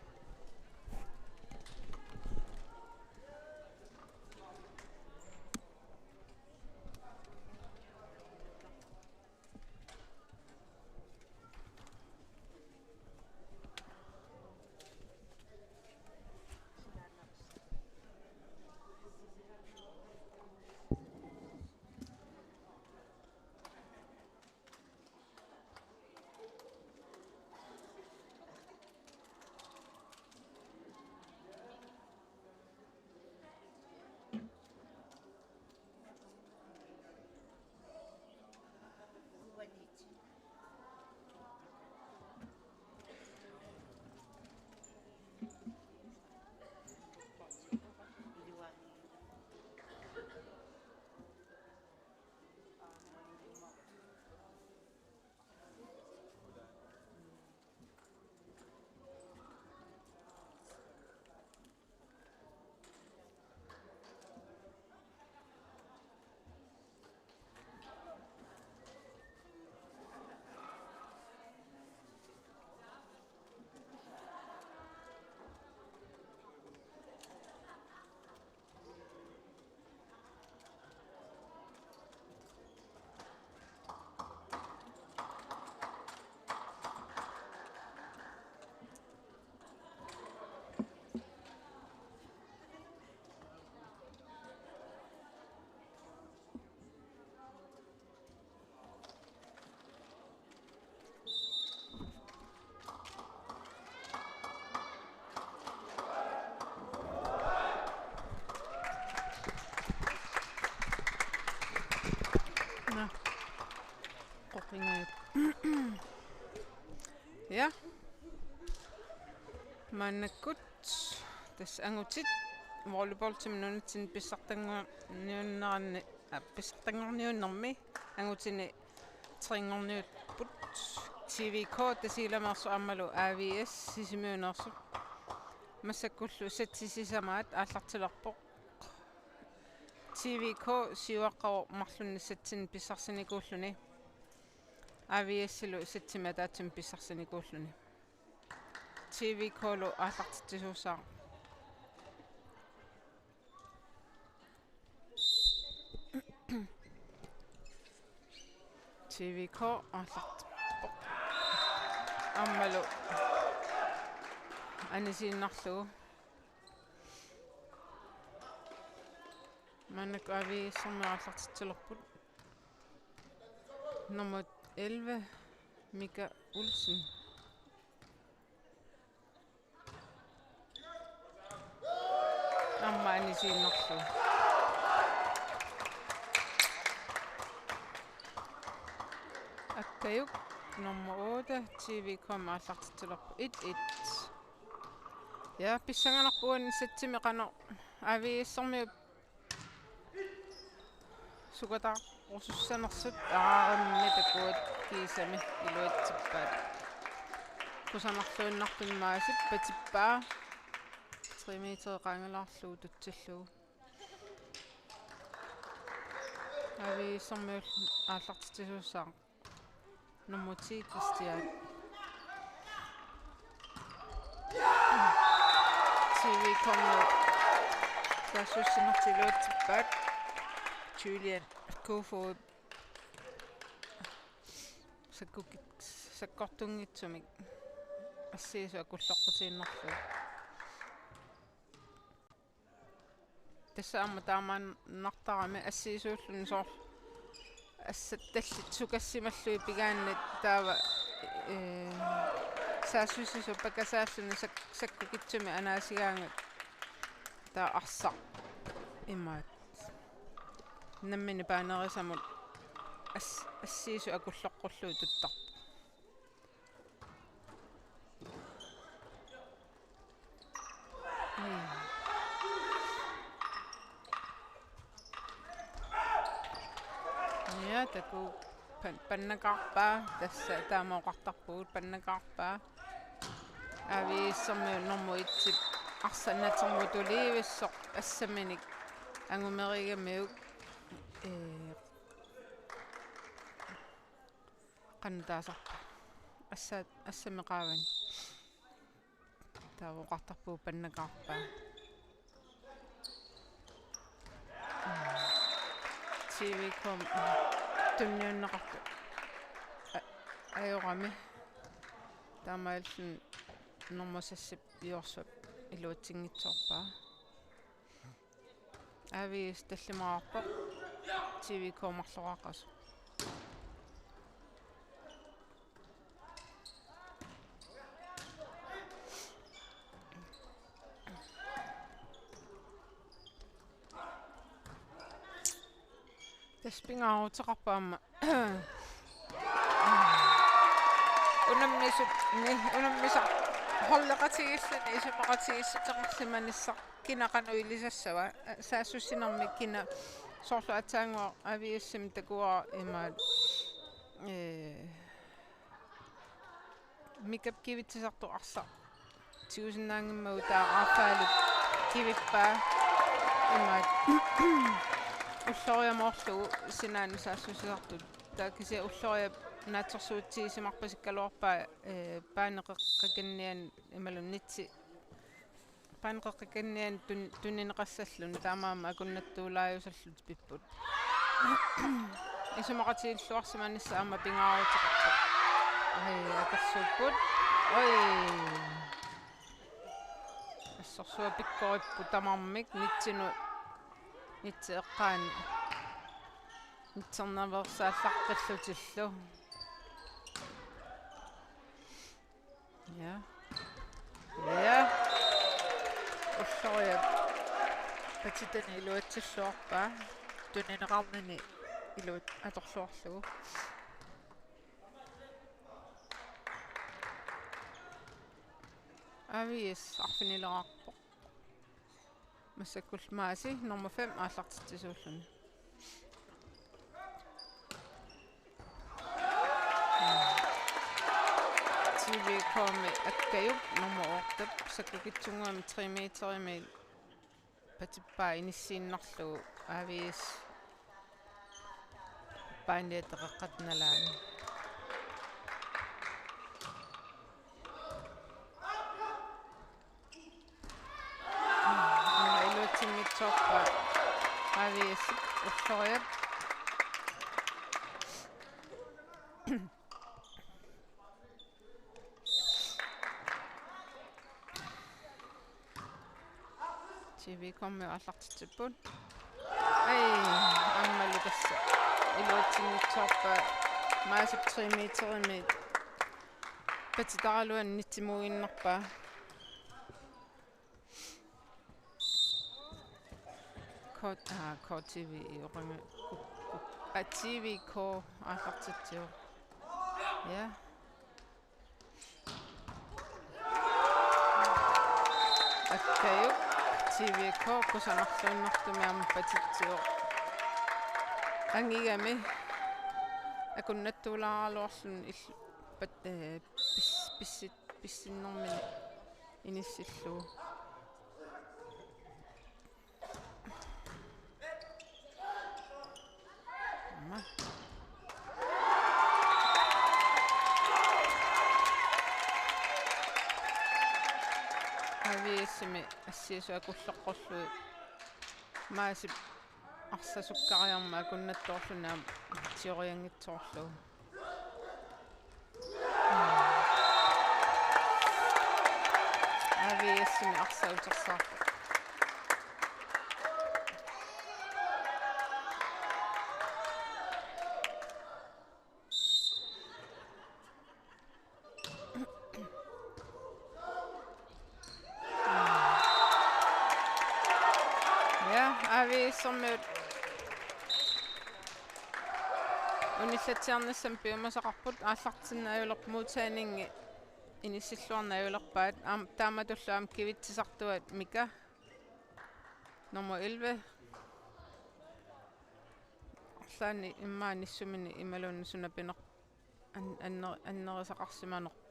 Nå. Qoqingajuk. Ja. Maannakkut tassa angutit volleyballtimik nunatsinni pissartanngorniunneranni, aa, pissartanngorniunnermi angutini tre-nngorniupput. T V K Tasiilameersoq aammalu A V S Sisimiuneersoq. Massakkullu setsit sisamaat aallartilerpoq. T V K siuaqqavoq marlunnik setsinik pissarsinikuulluni. A V S-ilu setsimik ataatsimik pissarsinikuulluni. T V K-lu aallartitsisuussaaq. T V K aallartippoq. Aammalu anisiinnarlugu. Maannakkut A V S-ermiut aallartitsilerput. Nummer elleve, Mika Olsen. Aamma anisiinnarlugu. Akkajuk nummer otte, T V K-mut aallartitsilerpoq, et et. Ja, pissanganarpoq uani setsimik qanoq A V S-ermiut sukataarusussanersut, aamma takuat kiisami iluatsippaat. Kusanarluinnartumik Maasip patippaa. Tre meter qaangalaarlugu tutsillugu. A V S-ermiut aallartitsisuussaaq. Nummer ti, Kristian. T V K-mut saassussinertik iluatsippaat. Julian Kofod sakkukit-, sakkortunngitsumik assigisut akulloqqutiinnarlugu. Tassa aamma taamaannartarami assiisuulluni soorlu assat tallit sukassimallugit pigaanni taava, ee, saassussisup pakasaalluni sak-, sakkukitsumik anaasigaangat taava arsaq imaat nammineq paanerisamut as-, assiisut akulloqqullugit tuttarpoq. Ja, takuuk pan-, pannakaarpaa, tassa taama oqartarpugut pannakaarpaa. A V S-ermiut normu et-ip arsaq natermutulivissoq assaminik angumerigamiuk, ee, qanoq taasarpa. Assa-, assamik qaavani. Taava oqartarpugut pannakaarpaa. T V K tunniunneqartoq a-, ajorami. Taamaalilluni normu seksip Jorsap iluatsinngitsoorpaa. A V S tallimaarpoq. T V K marloraaqasoq. Tassa pingaaruteqarpoq aamma. Unammisut, ni, unammisaq holdeqatigiilluni isumaqatigiissuteqarsimanissaq kina qanoq ilisassava, saassussinermi kina soorlu aatsaannguaq A V S-imi takuara imaat, ee, Mikap kivitsisartoq arsaq tigusinnaanngimmagu taava aaffaalu kivippaa imaat ulloriamoorlugu sinaanut saassussisartut. Taava kisianni ulloriap naatsorsuutigisimarpasikkaluarpaa, ee, paaneqeqqikanniani imaluunniit nitsi paaneqeqqikanniani tun-, tunineqassalluni taamaammat akunnattuulaajusallutik pipput. Isumaqatigiilluarsimanissaq aamma pingaaruteqarpoq. Ai, akersuupput. Oi. Assorsuaq pikkoripput tamarmik nitsinut, nitsi eqqaani. Nitsernaveersaallaqqillutillu. Ja. Ja. Ulloriap patitani iluatsilluarpaa. Tunineqarnini iluat-, atorluarlugu. A V S arfinileraarpoq. Massakkut Maasi nummer fem aallartitsisuulluni. T V K-mi Akkajup nummer otte sakkukitsunnguamik tre meterimiit patippaa inissiinnarlugu A V S paaniata qeqqata nalaani. Aamma iluatsinngitsoorpaa A V S ulloriap. T V K-mi aallartitsipput. Ai, aammalu tassa. Iluatsinngitsoorpaa Maasip tre meterimiit patitaraluanni nitsimuinnarpaa. K-, aa, K T V i oqanga-, ku-, ku-, aa, T V K aallartitsivoq. Ja. Akkajup T V K kusanarluinnartumik aamma patitsivoq. Angigami akunnattuulaaraluarluni ill-, pat-, ee, pis-, pissit-, pissinnermini inissillugu. Aamma. A V S-imi assiisut akulloqqullugit Maasip arsaq sukkariarmat akunnattoorluni aamma tigorianngitsoorlugu. A V S-imi arsaq utersaarpoq. Sermiut unillatsiarnissamut piumasaqarput, aallartinnaajulerpoq, modtagningi inissilluarnaajulerpaat. Aam-, taamatullu aamma kivitsisartuat Mika, nummer elleve. Arlaanni immaqa nissumini imaluunniit suna pineq-, an-, anner-, annerisaqarsimanerpoq.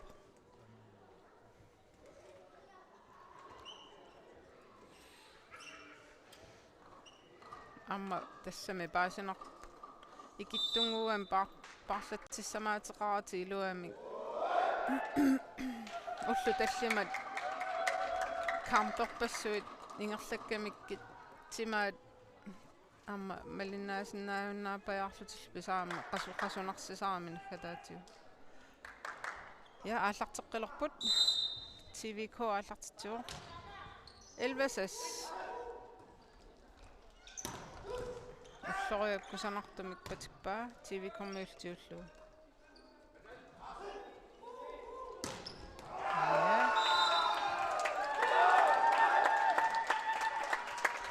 Aamma tassami paasinarpoq. Ikittunnguugamik paar-, paarlatsissamaateqaratik iluamik. Ullut tallimat kamperpassuit ingerlakkamikkit timaat aamma malinnaasinnaajunnaarpajaarlutillu pisaramik qasu-, qasunarsisarami naggataatigut. Ja, aallarteqqilerput. T V K aallartitsivoq. Elleve seks. Ulloriaq kusanartumik patippaa, T V K-miullu tiullugu. Ja.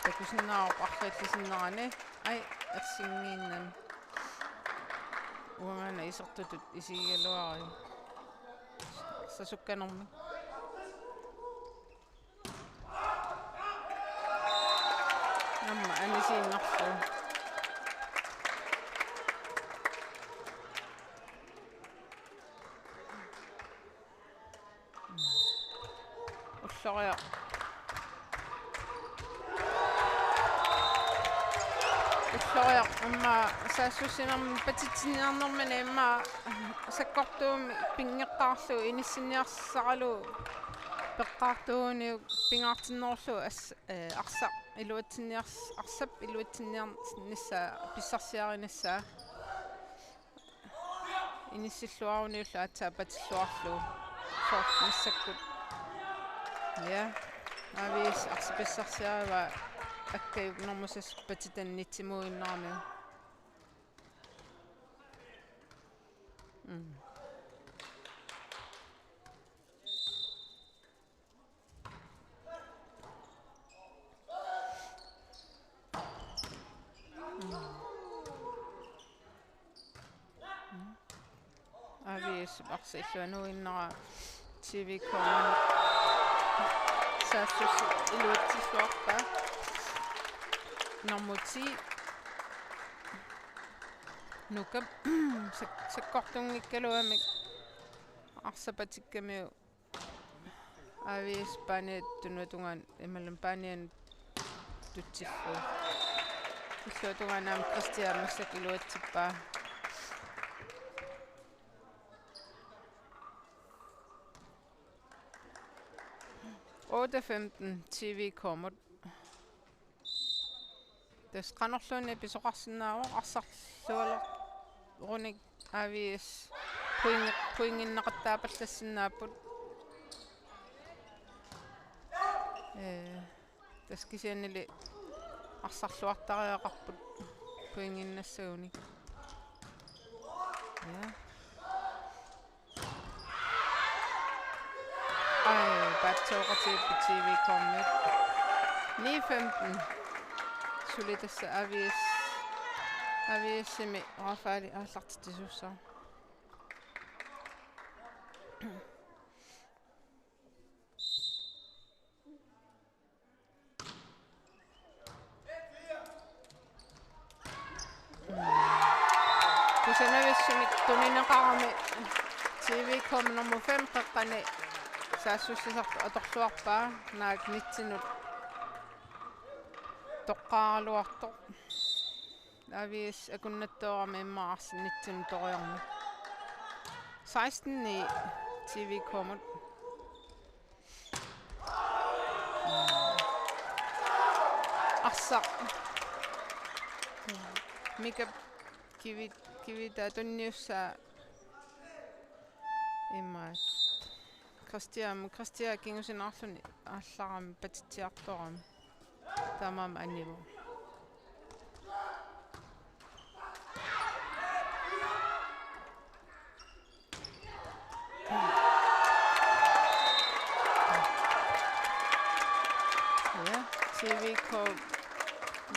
Takusinnaavarput arriillisinnerani. Ai, ersinngiinnami. Uangaana isertutut isigigaluarput. Arsaq sukkanermik. Aamma anisiinnarlugu. Ulloriaq. Ulloriaq aamma saassussinermi patitsinniarnermini aamma sakkortuumik pinngeqqaarlugu inissinniarsaralugu peqqaartuuniuk pingaartinnerullugu as-, eh, arsaq iluatsinniars-, arsap iluatsinniarnissaa pissarsiarinissaa. Inissilluaruniullu aatsaat patilluarlugu. Soorlu massakkut. Ja. A V S arsaq pissarsiarivaa Akkajup normu seks patitani nitsimuinnaramiuk. Mm. A V S arsaq illuanuinnara T V K saassussat iluatsilluarpaa. Nummer ti. Nukap sak-, sakkortunngikkaluamik arsaq patikkamiuk. A V S paaniat tunuatungaanut imaluunniit paanianut tutsillugu. Illuatungaanut aamma Christian massakkut iluatsippaa. Otte femten T V K-mut. Tassa qanorluunniit pisoqarsinnaavoq, arsarlualerunik A V S point-, pointinneqattaapallassinnaapput. Ee, tassa kisiannili arsarluartariaqarput pointinnassagunik. Ja. Ai, paatsooqatigiipput T V K-miut. Ni femten. Suli tassa A V S. A V S-imi Rafael aallartitsisussaq. Kusanavissumik tunineqarami T V K nummer fem qeqqani saassussisartut atorluarpaa, naak nitsinut toqqaaraluartoq. A V S akunnattoorami immaqa arsaq nitsinut toriarmat. Seksten ni T V K-mut. Arsaq. Mika kivi-, kivitaa tunniussaa imaat. Christian, Christian kingusinaarluni aallarami patitsiartorami. Taamaammat anivoq. Ja, T V K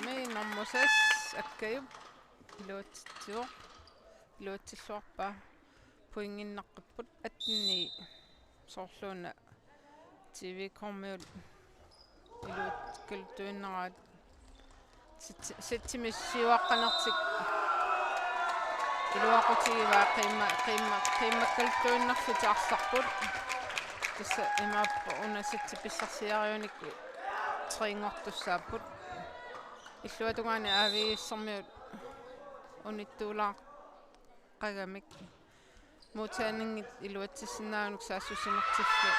Nummer seks, Akkajup iluatsitsivoq. Iluatsilluarpaa pointinnaqqipput atten ni. Soorluuna T V-kormiut iluatsikkaluttuinnaraat. Sit-, sitsimik siuaqqanertik iluaqutigivaa qiimma-, qiimma-, qiimmakkaluttuinnarlutik arsarput. Tassa imaappoq una sitsi pissarsiariunik treeqqortussaapput. Illuatungaani A V S-ermiut unittuulaaqqagamik. Modtagningi iluatsissinnaaneq saassussinertillu.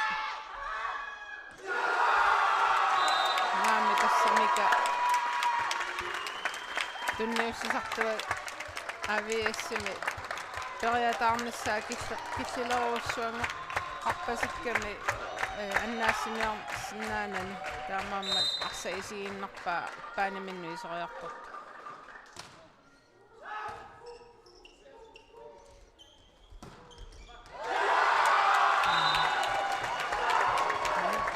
Naamik, tassa Mika tunniussisartua A V S-imi periataarnissaa kille-, killilerujussuanngorpasikkami, eh, annaassiniarsinnaanani, taamaammat arsaq isigiinnarpaa paaniminnut iseriartortoq.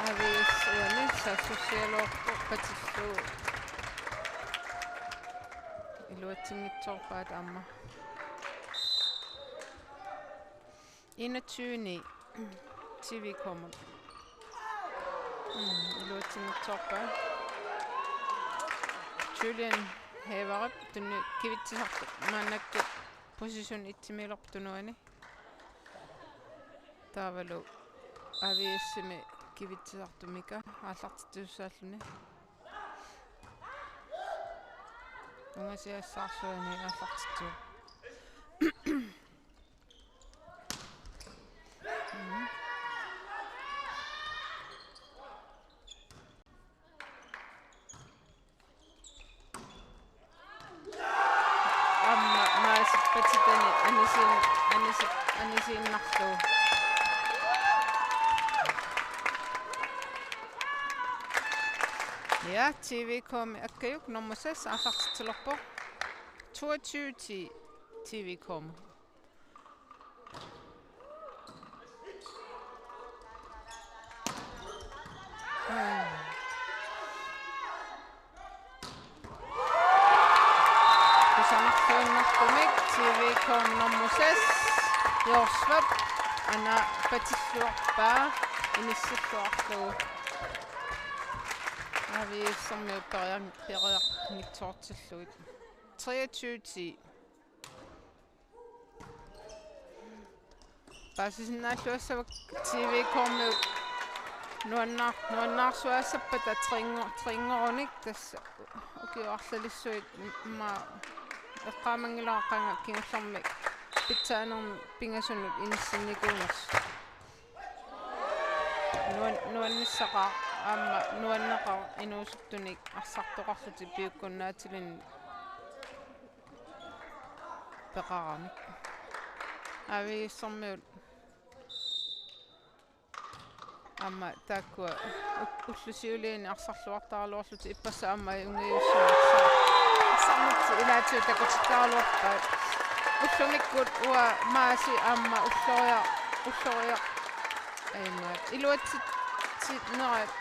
A V S uani saassussigaluarpoq, patillugu iluatsinngitsoorpaat aamma. Enogtyve ni, T V-kormiut. Mm, iluatsinngitsoorpaat. Julian Haverip tunniussisartoq maannakkut position et-imiilerpoq tunuani. Taavalu A V S-imi kivitsisartoq Mika aallartitsisussaallugu. Ungasiassaarsuani aallartitsivoq. Mhm. Aamma maasip patitani anisiin-, anisi-, anisiinnarlugu. Ja, T V-kormiut Akkajuk nummer seks aallartitsilerpoq. Toogtyve ti T V-kormiut. Kusanarluinnartumik T V-kormiut nummer seks, Jorsvap, aana patilluarpaa, inissilluarlugu. A V S-ermiut periar-, periarnitsoortillugit. Treogtyve ti. Paasisinnaalluassavakka T V-kormiut nuannaar-, nuannaarsuassappata treeqqo-, treeqqorunik, tassa ukiut arlalissuit immaqa eqqaamanngilara qanga kingullermik pitsaanermik pingasunut inissinnikuunersut. Nuan-, nuannissaqaaq aamma nuanneqaaq inuusuttunik arsartoqarlutik piukkunnaatilinnut peqaramik. A V S-ermiut aamma taakkua u-, ullut siuliini arsarluartaraluarlutik ippassaq aamma jungiussua arsar-, arsarnertik ilaatigut takutittaraluarpaat. Ullumikkut uanga Maasi aamma ulloriaq, ulloriaq. Aimmaat. Iluatsitsinerat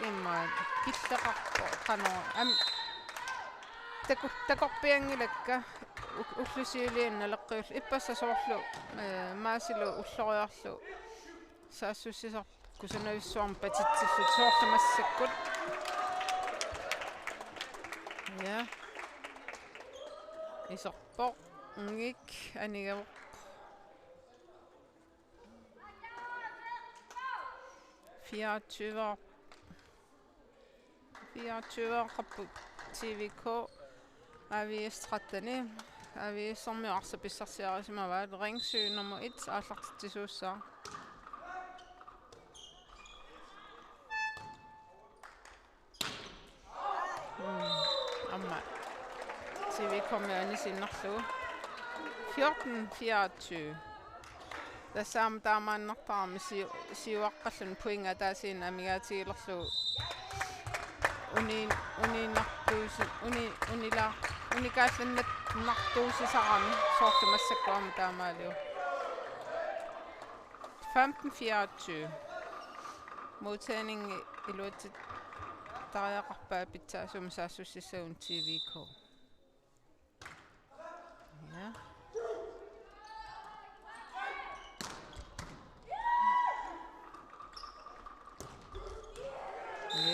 immaqa killeqarpoq qanoq. Am-, taku-, takorpianngilakka u-, ullut siuliini naleqqiullugu ippassaq soorlu, eh, Maasilu ulloriarlugu saassussisarput kusanavissuarmik patitsillutik soorlu massakkut. Ja. Iserpoq. Unngik anigavoq. Fireogtyve. Fireogtyve-qarput T V K, A V S tretten-i, A V S-ermiut arsaq pissarsiarisimavaat, Ringsø nummer et aallartitsisuussaaq. Mm, aamma. T V-kormiut anisiinnarlugu. Fjorten fireogtyve. Tassa aamma taamaannartarami siu-, siuaqqalluni pointit ataasiinnaq amigaatigilerlugu. Uni-, uniinnartuusi-, uni-, unila-, unikaallinnartuusisarami soorlu massakkut aamma taamaaliorpoq. Femten fireogtyve. Modtagningi iluatsit-, Tariaqarpaa pitsaasumik saassussissagunik T V K. Ja.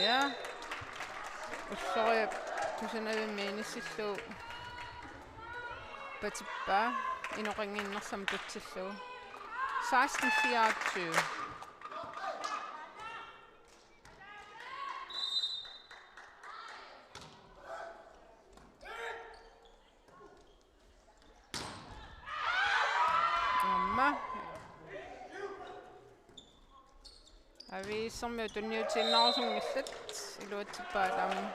Ja. Ulloriaq kusanavimmi inissillugu patippaa inoqannginnersamik tutsillugu. Seksten fireogtyve. Aamma. Aviissermiut tunniutiinnarusunngillat iluatsippaat aamma.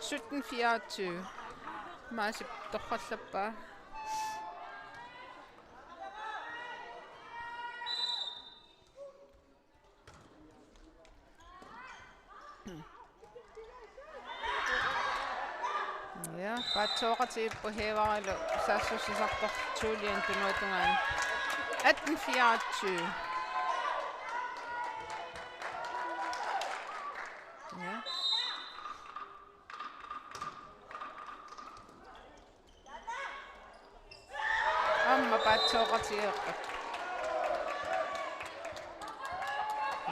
Sytten fireogtyve. Maasip torrallappaa. Ja, paatsooqatigiipput Hæverilu saassussisartoq Julian tunuatungaani. Atten fireogtyve. Ja. Aamma paatsooqatigeeqqat.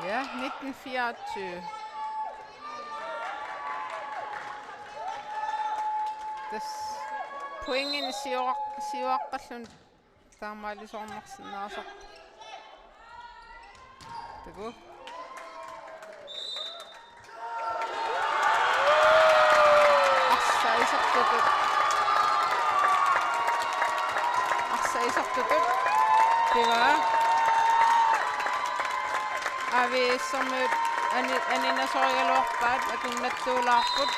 Ja, nitten fireogtyve. Tassa pointinik siuar-, siuaqqalluni taamaalisoornarsinnaasarpoq. Takuuk. Arsaq isertutut. Arsaq isertutut. Pivaa. Aviissermiut ani-, aninasorigaluarpaat akunnattuulaarput.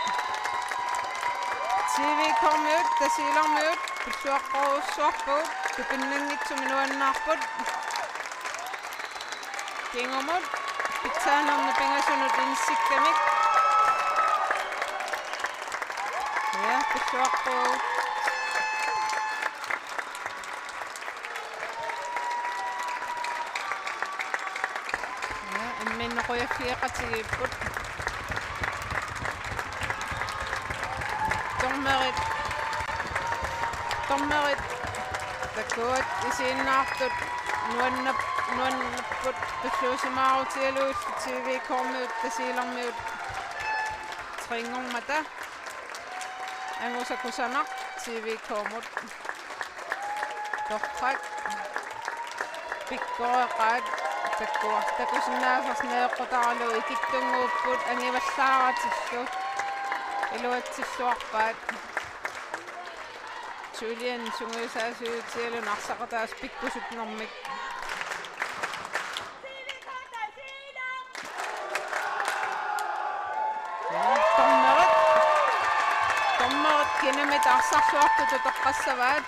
T V K-miut, Tasiilarmiut, pilluaqqorujussuarput, tupinnanngitsumik nuannaarput. Kingumut pitsaanermik pingasunut inissikkamik. Ja, pilluaqquugut. Ja, imminnut qujaffigeqatigiipput. Dommerit. Dommerit. Takuat isiginnaartut nuannap-, nuannapput tulluusimaarutigalugillu T V K-miut Tasiilarmiut trinngormata. Angusa kusanaq T V K-mut. Torrak. Pikkoreqaat. Takkua. Takusinnaasarsi najoqqutaralugu ikittunnguupput angivallaaratillu. Iluatsilluarpaat. Julian sungiusaasiutigaluni arsaq ataaseq pikkusutnermik. Dommerit. Dommerit kinamita arsarluartutut toqqassavaat.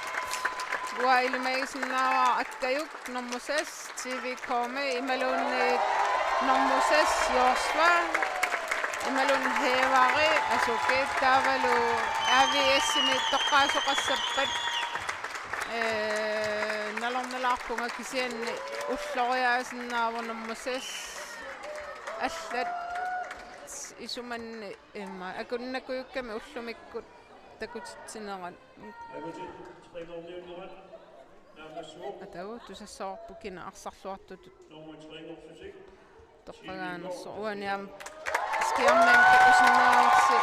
Uanga ilimagisinnaavara Akkajuk nummer seks, T V K-mi, imaluunniit nummer seks, Joshua, imaluunniit Hæveri, Asuki, taavalu A V S-imi toqqaasoqassappat. Ee, nalornalaarpunga kisianni ulloriaasinnaavoq nummer seks. Allat isumanni immaqa akunnakujukkamik ullumikkut takutitsinerat. Atagu tusassavarput kina arsarluartutut toqqagaanersoq. Uani aamma skærmimi takusinnaavarsi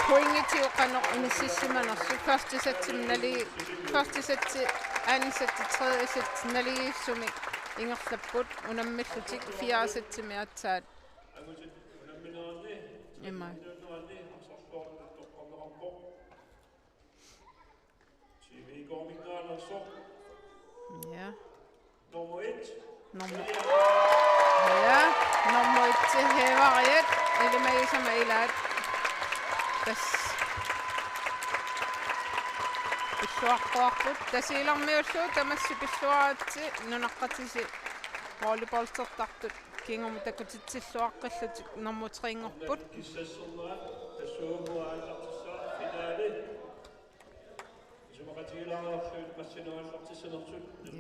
pointigut qanoq inississimanersut. Første sætimi nali-, første sæti, anden sæti, tredje sæti naligiissumik ingerlapput unammillutik fjerde sætimi aatsaat. Ima. Ja. Nummer, ja, nummer et til Hæveriat. Ilimagisama ilaat. Tassa. Pilluaqquarput. Tasiilarmiullu tamassi pilluaritsi nunaqqatisi volleyballsertartut. Kingumut takutitsilluaqqillutik nummer tre-nngorput.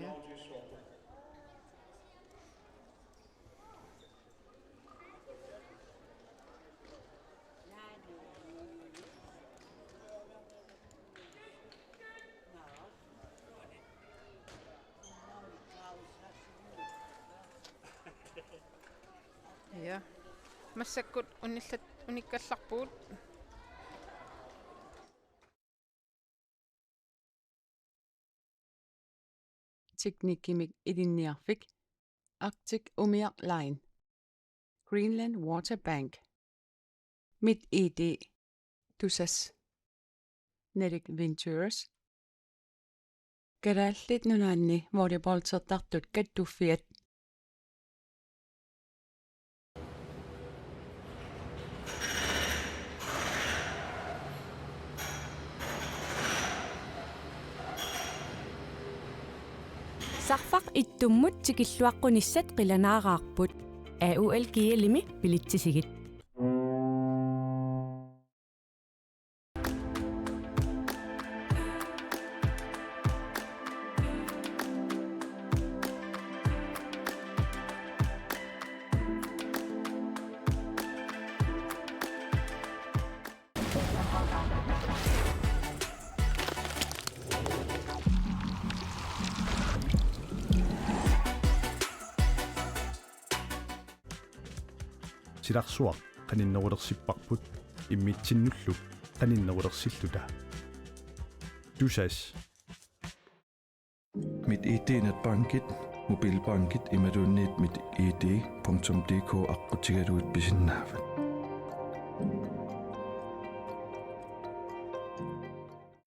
Ja. Ja. Massakkut unillat unikkallarpugut. Teknikkimik ilinniarfik, Arctic Umiaq Line, Greenland Water Bank, MitID, Tusass, Nordic Ventures, Kalaallit Nunaanni volleyballtertartut kattuffiat. Sarfaq ittummut tikilluaqqunissat qilanaaraarput. A U L G L-imi bilitsisigit. Silarsuaq qaninnerulersipparput immitsinnullu qaninnerulersilluta. Tusass. MitID netbankit, mobilbankit imaluunniit mitid punktum D K aqqutigalugit pisinnaavat.